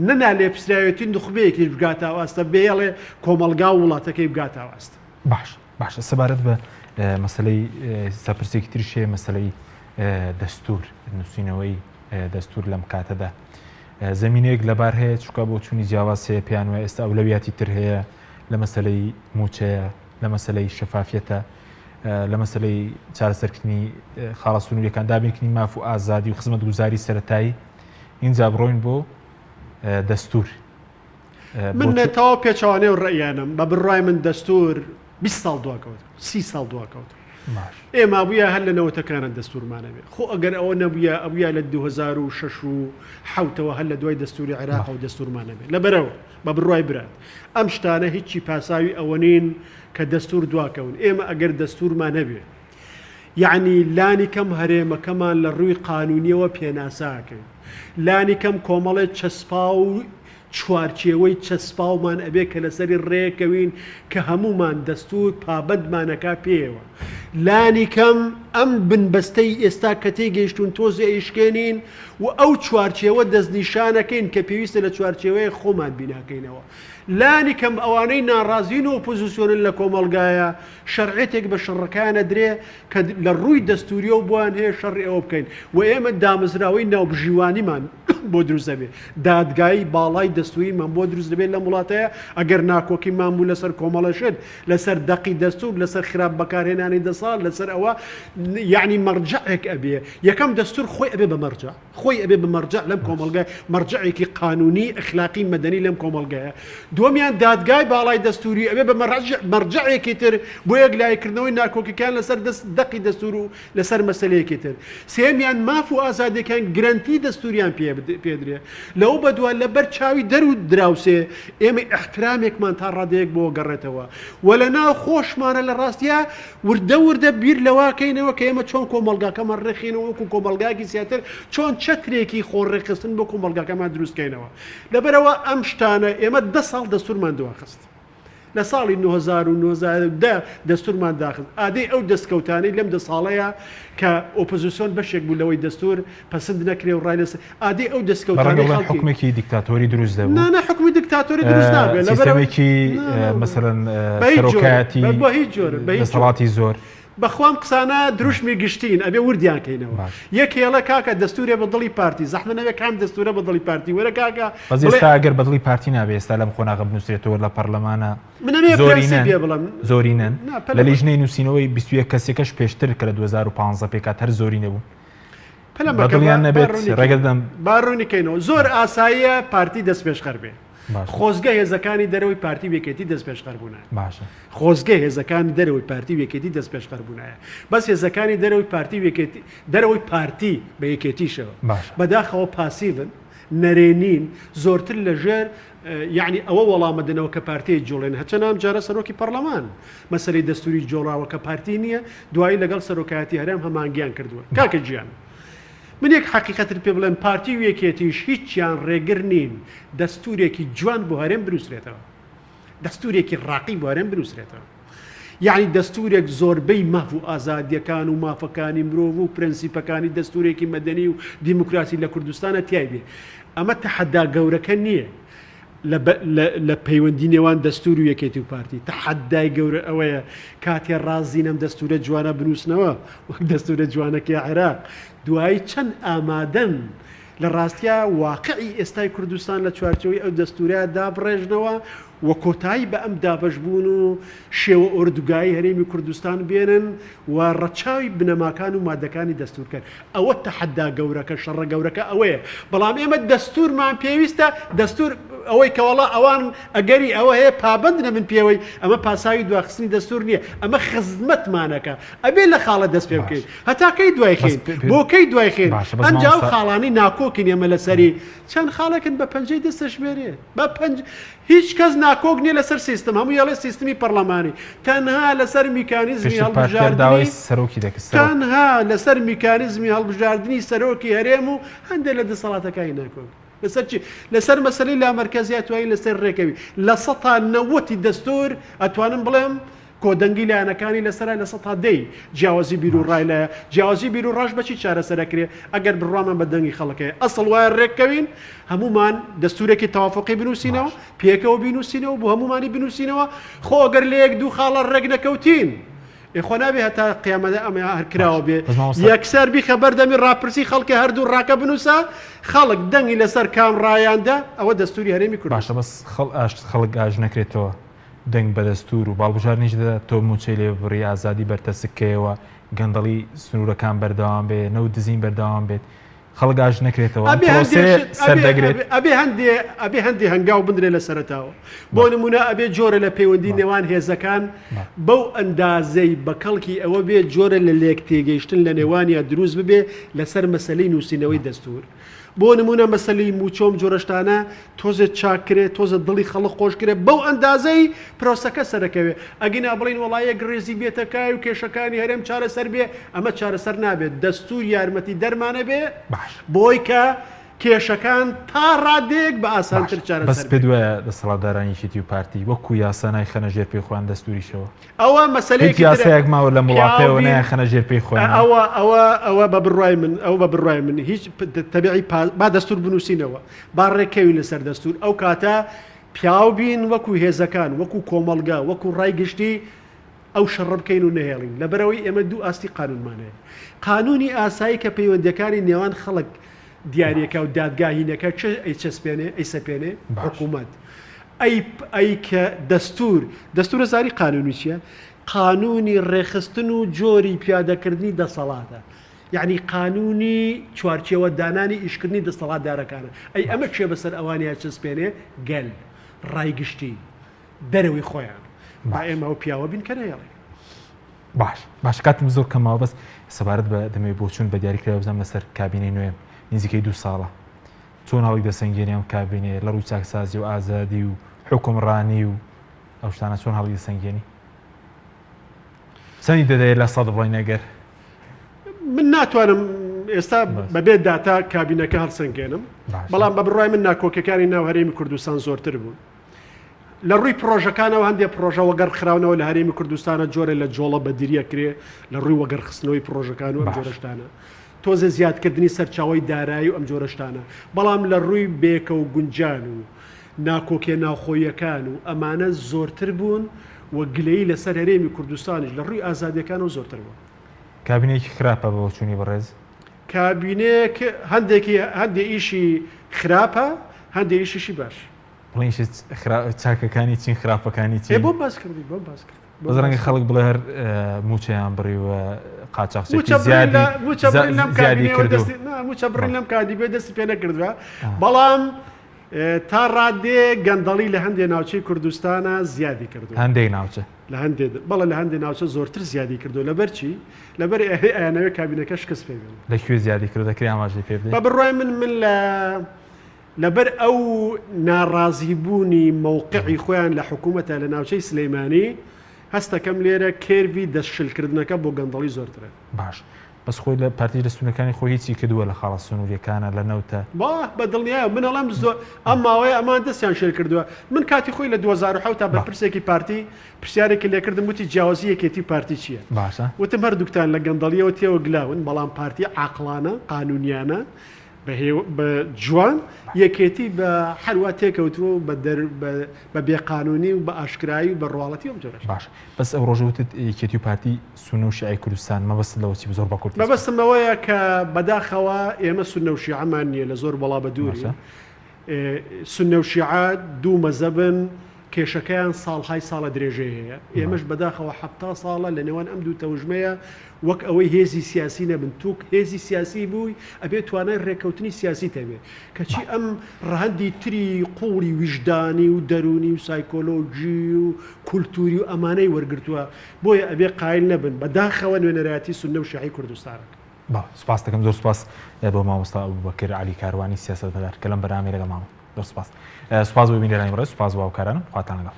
نە نالێپسراوێتی نوخبەیەکیش بگاتە ئەو ئاستە بێڵێ کۆمەڵگا و وڵاتەکەی بگاتە ئەو ئاستە. باشە. باشە سەبارەت بە مەسەلەی ئێستا پرسێکی تریش هەیە مەسەلەی دەستور نووسینەوەی دەستور لەم کاتەدا زمینەیەک لەبار هەیە چکە بۆ چوونی جیاواز هەیە پێیان وایە ئێستا ئەولەویاتی تر هەیە لە مەسلەی موچەیە لە مەسلەی شەفافیەتە لە مەسلەی چارەسەرکردنی خاڵە سنووریەکان دابینکردنی ماف و ئازادی و خزمەتگوزاری سەتایی اینجا بڕۆین بۆ دەستور من تەواو پێچەوانەی ئەو ڕەئیانەم، بە بڕوای من دەستوور 20 ساڵ دواکەوت، 30 ساڵ دواکەوت. ئێمە ئەبوویا هەر لە نەوەتەکانە دەستوورمان هەبێ. خۆ ئەگەر ئەوە نەبوویا ئەبوویا لە 2006 و حەوتەوە هەر لە دوای دەستووری عێراقەوە دەستوورمان هەبێ. لەبەرئەوە بە بڕوای برات ئەم شتانە هیچی پاساوی ئەوە نین کە دەستوور دواکەون. ئێمە ئەگەر دەستوورمان هەبێ یەعنی لانی کەم هەرێمەکەمان لە ڕووی قانوونییەوە پێناسە ئەکەین. لانی کەم کۆمەڵێ چەسپاو و چوارچێوەی چەسپاومان ئەبێ کە لەسەری ڕێکەوین کە هەموومان دەستوور پابەندمان ئەکا پێیەوە. لانی کەم ئەم بنبەستەی ئێستا کە تێیگەیشتوون تۆزێ ئەیشکێنین و ئەو چوارچێوە دەستنیشان ئەکەین کە پێویستە لە چوارچێوەیەک خۆمان بیناکەینەوە. لانی کەم ئەوانەی ناڕازین و ئۆپۆزیسیۆنن لە کۆمەڵگایە شەرعیەتێک بە شەڕەکەیان ئەدرێ کە لە ڕووی دەستووریەوە بۆیان هەیە شەڕی ئەوە بکەین و ئێمە دامەزراوەی ناوبژیوانیمان بۆ دروست دەبێ، دادگای باڵای دەستووریمان بۆ دروست دەبێت لەم وڵاتەیە، ئەگەر ناکۆکیمان بوو لەسەر کۆمەڵە شت، لەسەر دەقی دەستوور، لەسەر خراپ بەکارهێنانی دەسەڵات، لەسەر ئەوە. یەعنی مەرجەعێک ئەبێ یەکەم دەستور خۆی ئەبێ بە مەرجەع خۆی ئەبێ بە مەرجەع لەم کۆمەڵگای مەرجەعێکی قانونی ئەخلاقی مەدەنی لەم کۆمەڵگایە دووەمیان دادگای باڵای دەستوری ئەبێ بە مەرجەعێکی تر بۆ یەکلاییکردنەوەی ناکۆکیەکان لەسەر دەست دەقی دەستور و لەسەر مەسەلەیەکی تر. سێیەمیان ماف و ئازادیەکان گرەنتی دەستوریان پێ پێدرێ. لەوە بەدوا لەبەر چاوی دەر و دراوسێ ئێمە ئیحترامێکمان تا ڕادەیەک بۆ گەڕێتەوە و لە ناو خۆشمانە لە ڕاستیا وردە وردە بیر لەوە کەینەوە کە ئێمە چۆن کۆمەڵگاکەمان ڕێکخینەوە وەکو کۆمەڵگایەکی زیاتر چۆن چەترێکی خۆ ڕێکخستن بۆ کۆمەڵگاکەمان دروست کەینەوە. لەبەرئەوە ئەم شتانە ئێمە دە ساڵ دەستورمان دواخست. لە ساڵی 2010 دەستورمان داخست، ئادەی ئەو دەستکەوتانەی لەم دە ساڵەیا کە ئۆپۆزسیۆن بەشێک بوو لەوەی دەستور پەسند نەکرێ و ڕای لەسەر ئادەی ئەو بە ڕەنگە دەستکەوتانەی بڵێن خەڵکی حوکمێکی دیکتاتۆری دروست دەبوو. نا نا حوکمی دیکتاتۆری دروست نابێ لەبەرئەوەی سیستەمێکی نا نا نا مەسەلەن بە هیچ جۆرێک سەرۆکایەتی بە هیچ جۆرێک بە هیچ جۆرێک. دەسەڵاتی زۆر. بەخوا ئەم قسانە دروشمی گشتین ئەبێ وردیان کەینەوە باش. یەک هێڵە کاکە دەستورێ بە دڵی پارتی زەحمە نەبێ کام دەستورە بە دڵی پارتی وەرە کاکە بەس بڵێ ئێستا ئەگەر بە دڵی پارتی نابێ ئێستا لەم قۆناغە بنوسرێتەوە لە پەرلەمانە من ئەمەوێ پرەنسیپ زۆرینەن پێ بڵێم زۆرینەن نا لە پەلە مەکە. لیژنەی نووسینەوەی 21 کەسیەکەش پێشتر کە لە 2015 پێکهات هەر زۆرینە بوون پەلە بە مەکە با دڵیان با نەبێت ڕوونی ڕێگە کەینەوە دەدەم با ڕوونی کەینەوە زۆر ئاساییە پارتی دەستپێشخەر بێ باشە. خۆزگە هێزەکانی دەرەوەی پارتی و یەکێتی دەستپێشخەر بوونایە. باشە. خۆزگە هێزەکانی دەرەوەی پارتی و یەکێتی دەستپێشخەر بوونایە. بەس هێزەکانی دەرەوەی پارتی و یەکێتی دەرەوەی پارتی بە یەکێتیشەوە. باشە. بەداخەوە پاسیڤن، نەرێنین، زۆرتر لە ژێر یەعنی ئەوە وەڵامەدەنەوە کە پارتی ئەیجوڵێنێ. هەرچەند ئەم جارە سەرۆکی پەڕلەمان مەسەلەی دەستوری جۆڵاوە کە پارتی نییە، دوایی لەگەڵ سەرۆکایەتی هەرێم هەمانگیان کردووە. کاکە گیان. من یەک حەقیقەتت پێ بڵێم پارتی و یەکێتیش هیچیان ڕێگر نین دەستورێکی جوان بۆ هەرێم بنوسرێتەوە دەستورێکی ڕاقی بۆ هەرێم بنوسرێتەوە یعنی دەستورێک زۆربەی ماف و ئازادیەکان و مافەکانی مرۆڤ و پرەنسیپەکانی دەستورێکی مەدەنی و دیموکراسی لە کوردستانە تیای بێ ئەمە تەحەدا گەورەکە نییە لە پەیوەندی نێوان دەستور و یەکێتی و پارتی تەحەدای گەورە ئەوەیە کاتێ ڕازین ئەم دەستورە جوانە بنووسنەوە وەک دەستورە جوانەکەی عێراق دوایی چەند ئامادەن لە ڕاستیا واقعی ئێستای کوردستان لە چوارچێوەی ئەو دەستورە دابڕێژنەوە و کۆتایی بە ئەم دابەشبوون و شێوە ئۆردوگایی هەرێمی کوردستان بێنن و ڕەچاوی بنەماکان و مادەکانی دەستور کەن ئەوە تەحەدا گەورەکە شەڕە گەورەکە ئەوەیە بەڵام ئێمە دەستورمان پێویستە دەستور ئەوەی کە وەڵا ئەوان ئەگەری ئەوە هەیە پابەند نەبن پێوەی ئەمە پاساوی دواخستنی دەستور نییە ئەمە خزمەتمانەکە ئەبێ لە خاڵە دەست پێ بکەین هەتا کەی دوای خەین بۆ کەی دوای خەین ئەنجا ئەو خاڵانەی ناکۆکین ئێمە لەسەری چەند خاڵێکن بە پەنجەی دەست دەژمێرێ بە پەنج هیچ کەس ناکۆک نییە لەسەر سیستم هەمووی ئەڵێ سیستمی پەرلەمانی تەنها لەسەر میکانیزمی هەڵبژاردنی سەرۆکی دەکرد تەنها لەسەر میکانیزمی هەڵبژاردنی سەرۆکی هەرێم و هەندێک لە دەسەڵاتەکانی ناکۆک لەسەر چی لەسەر مەسەلەی لامەرکەزی ئەتوانین لەسەر ڕێکەوی لە سەتا نەوەتی دەستور ئەتوانم بڵێم کۆدەنگی لایەنەکانی لەسەرە لە سەتا دەی جیاوازی بیروڕای لایە، جیاوازی بیروڕاش بەچی چارەسەر ئەکرێ ئەگەر بڕوامان بە دەنگی خەڵک هەیە؟ ئەسڵ وایە رێککەوین هەموومان دەستورێکی تەوافوقی بنووسینەوە، پێکەوە بینووسینەوە بۆ هەموومانی بنووسینەوە، خۆ ئەگەر لە یەک دوو خاڵا رێک نەکەوتین ئێ خۆ نابێ هەتا قیامەت ئەمە هەر کراوە بێ، یەکسەر بیخە بەردەمی راپرسی خەڵکێ هەردوو راکە بنووسە، خەڵک دەنگی لەسەر کام رایاندا ئەوە دەستوری هەرێمی باشە کوردستان. بەس خەڵک ئاش نەکرێتەوە دەنگ بە دەستوور و باڵبژاردنیش دەدات، تۆ مووچەی لێ ببڕی، ئازادی بەرتەسک کەیەوە، گەندەڵی سنوورەکان بەردەوام بێ، نەوت دزین بەردەوام بێت، خەڵک ئاشت نەکرێتەوە، ئەم ئەبێ هەندێ پرۆسەیە شت سەر ئەبێ دەگرێت. ئەبێ ئەبێ هەندێ ئەبێ هەندێ هەنگاو بنرێ لە سەرەتاوە. بۆ نموونە ئەبێ جۆرە لە پەیوەندی نێوان هێزەکان بەو ئەندازەی بە کەڵکی ئەوە بێ جۆرە لە لێکتێگەیشتن لە نێوانیا دروست ببێ لەسەر مەسەلەی نووسینەوەی دەستوور. بۆ نموونە مەسەلەی مووچە و ئەم جۆرە شتانە تۆزێ چاک کرێ تۆزە دڵی خەڵک خۆش کرێ بەو ئەندازەی پرۆسەکە سەرەکەوێ ئەگینا بڵین وەڵا یەک ڕێزی بێتە کای و کێشەکانی هەرێم چارەسەر بێ ئەمە چارەسەر نابێت دەستور یارمەتی دەرمانە بێ باش بۆی کە کێشەکان تا ڕادەیەک بە ئاسانتر باش بەس چارەسەر پێت بێ. وایە دەسەڵاتدارانی یەکێتی و پارتی وەکو یاسا نایخەنە ژێر پێی خۆیان دەستوریشەوە؟ ئەوە هیچ مەسەلەیەکی ترە یاسایەک ماوە لەم پیاو وڵاتەوە بین نایانخەنە ژێر پێی خۆیانەوە؟ ئەوە ئەوە ئەوە بە بڕوای من ئەوە بە بڕوای من هیچ تەبیعی با دەستور بنووسینەوە با ڕێککەوین لەسەر دەستور ئەو کاتە پیاو بین وەکو هێزەکان وەکو کۆمەڵگا وەکو ڕای گشتی ئەو شەڕە بکەین و نەهێڵین لەبەرئەوەی ئێمە دوو ئاستی قانونمان هەیە قانونی ئاسایی کە پەیوەندیەکانی نێوان خەڵک دیاریەکە و دادگا هینەکە چ ئەیچەسپێنێ ئەیسەپێنێ حکوومەت ئەی ئەی کە دەستور دەستورە زاری قانونی چییە؟ قانوونی ڕێکخستن و جۆری پیادەکردنی دەسەڵاتە. یەعنی قانوونی چوارچێوە دانانی ئیشکردنی دەستەڵاتدارەکانە. ئەی ئەمە کێ بەسەر ئەوانیا چەسپێنێ؟ گەل، ڕای گشتی، دەرەوەی خۆیان. با ئێمە ئەو پیاوە بین کە نەیەڵین. باش باش کاتم زۆر کەم ماوە بەس سەبارەت بە دەمەوێت بۆچوون بە دیاریکراوی بزانم لەسەر کابینەی نوێ نزیکەی دوو ساڵە چۆن هەڵی دەسەنگێنی ئەم کابینەیە لە ڕووی چاکسازی و ئازادی و حوکمڕانی و ئەو شتانە چۆن هەڵی دەسەنگێنی چەندی دەدەیە لە سەد بڵین ئەگەر من ناتوانم ئێستا بەبێ داتا کابینەکە هەڵسەنگێنم بەڵام بە بڕای من ناکۆکەکانی ناو هەرێمی کوردستان زۆرتر بوون لە ڕووی پڕۆژەکانەوە هەندێک پڕۆژە وەگەڕخراونەوە لە هەرێمی کوردستانە جۆرە لە جۆڵە بەدیریە کرێ لە ڕووی وەگەڕخستنەوەی پڕۆژەکان و ئەم جۆرە شتانە تۆزێ زیادکردنی سەرچاوەی دارایی و ئەم جۆرە شتانە بەڵام لە ڕووی بێکە و گونجان و ناکۆکیە ناوخۆییەکان و ئەمانە زۆرتر بوون و گلەیی لەسەر هەرێمی کوردستانیش لە ڕووی ئازادیەکانەوە زۆرتر بوون. کابینەیەکی خراپە بە بۆچوونی بەڕێز؟ کابینەیەک هەندێکی هەندێ ئیشی خراپە هەندێ ئیشیشی باش. بڵێن ئیشە چاکەکانی چین خراپەکانی چین؟ ئێ بۆم باس کردی بۆم باس کرد. بەس ڕەنگە خەڵک بڵێ هەر مووچەیان بڕیوە قاچاخچێتی زیادی مووچە بڕین لەم کابینەیەوە دەستی نا مووچە بڕین لەم کابینەیە دەستی پێ نەکردووە بەڵام تا ڕادەیەک گەندەڵی لە هەندێ ناوچەی کوردستانا زیادی کردووە. هەندێک ناوچە. لە هەندێ بەڵێ لە هەندێ ناوچە زۆرتر زیادی کردووە لەبەر چی؟ لەبەر ئەوەی ئەیانەوێ کابینەکە شکست پێ بێنن. لە کوێ زیادی کردووە دەکرێ ئاماژەی پێ بدەی؟ بە بڕوای من من لە لەبەر ئەو ناڕازی بوونی مەوقعی خۆیان لە حکوومەتە لە ناوچەی سلەیمانی هەستەکەم لێرە کێرڤی دەست شل کردنەکە بۆ گەندەڵی زۆرترە. باش بەس خۆی لە پارتیش لە ستونەکانی خۆی هیچی کردووە لە خاڵە سنوریەکانە لە نەوتە. با بە دڵنیایەوە من ئەڵێم زۆر ئەم ماوەیە ئەمان دەستیان شێر کردووە من کاتی خۆی لە 2007 تا بەرپرسێکی پارتی پرسیارێکی لێکردم وتی جیاوازی یەکێتی و پارتی چییە؟ باشە. وتم هەردووکتان لە گەندەڵیەوە تێوە گلاون بەڵام پارتی عاقڵانە قانونیانە بە هێو بە جوان یەکێتی بە هەروا تێکەوتووە و بە دەر بە بە بێقانونی و بە ئاشکرایی و بە ڕواڵەتی ئەم جۆرە باش بەس ئەو ڕۆژە وتت یەکێتی و پارتی سوننە و شیعەی کوردستان مەبەستت لەوە چی بوو زۆر بە کورتی مەبەستم لەوەیە کە بەداخەوە ئێمە سوننە و شیعەمان نییە لە زۆر وەڵا بە دوورین سوننە و شیعە دوو مەزەبن کێشەکەیان ساڵهای ساڵە درێژەی هەیە، ئێمەش بەداخەوە 70 ساڵە لە نێوان ئەم دوو تەوژمەیە وەک ئەوەی هێزی سیاسی نەبن، توک هێزی سیاسی بووی ئەبێ توانای رێککەوتنی سیاسیت هەبێ، کەچی ئەم رەهەندی تری قوڵی ویژدانی و دەروونی و سایکۆلۆژی و کولتووری و ئەمانەی وەرگرتووە، بۆیە ئەبێ قایل نەبن، بەداخەوە نوێنەرایەتی سوننە و شیعەی کوردستانەکەن. بەڵێ سوپاست دەکەم زۆر سوپاس بۆ مامۆستا ئەبوبەکر عەلی کاروانی سیاسەتمەدار کە لەم بەرنامەیە لەگەڵمان بوو. زۆر سوپاس. سوپاس بۆ بینەرانی بەڕێز، سوپاس بۆ هاوکارانم. خواتان لەگەڵ.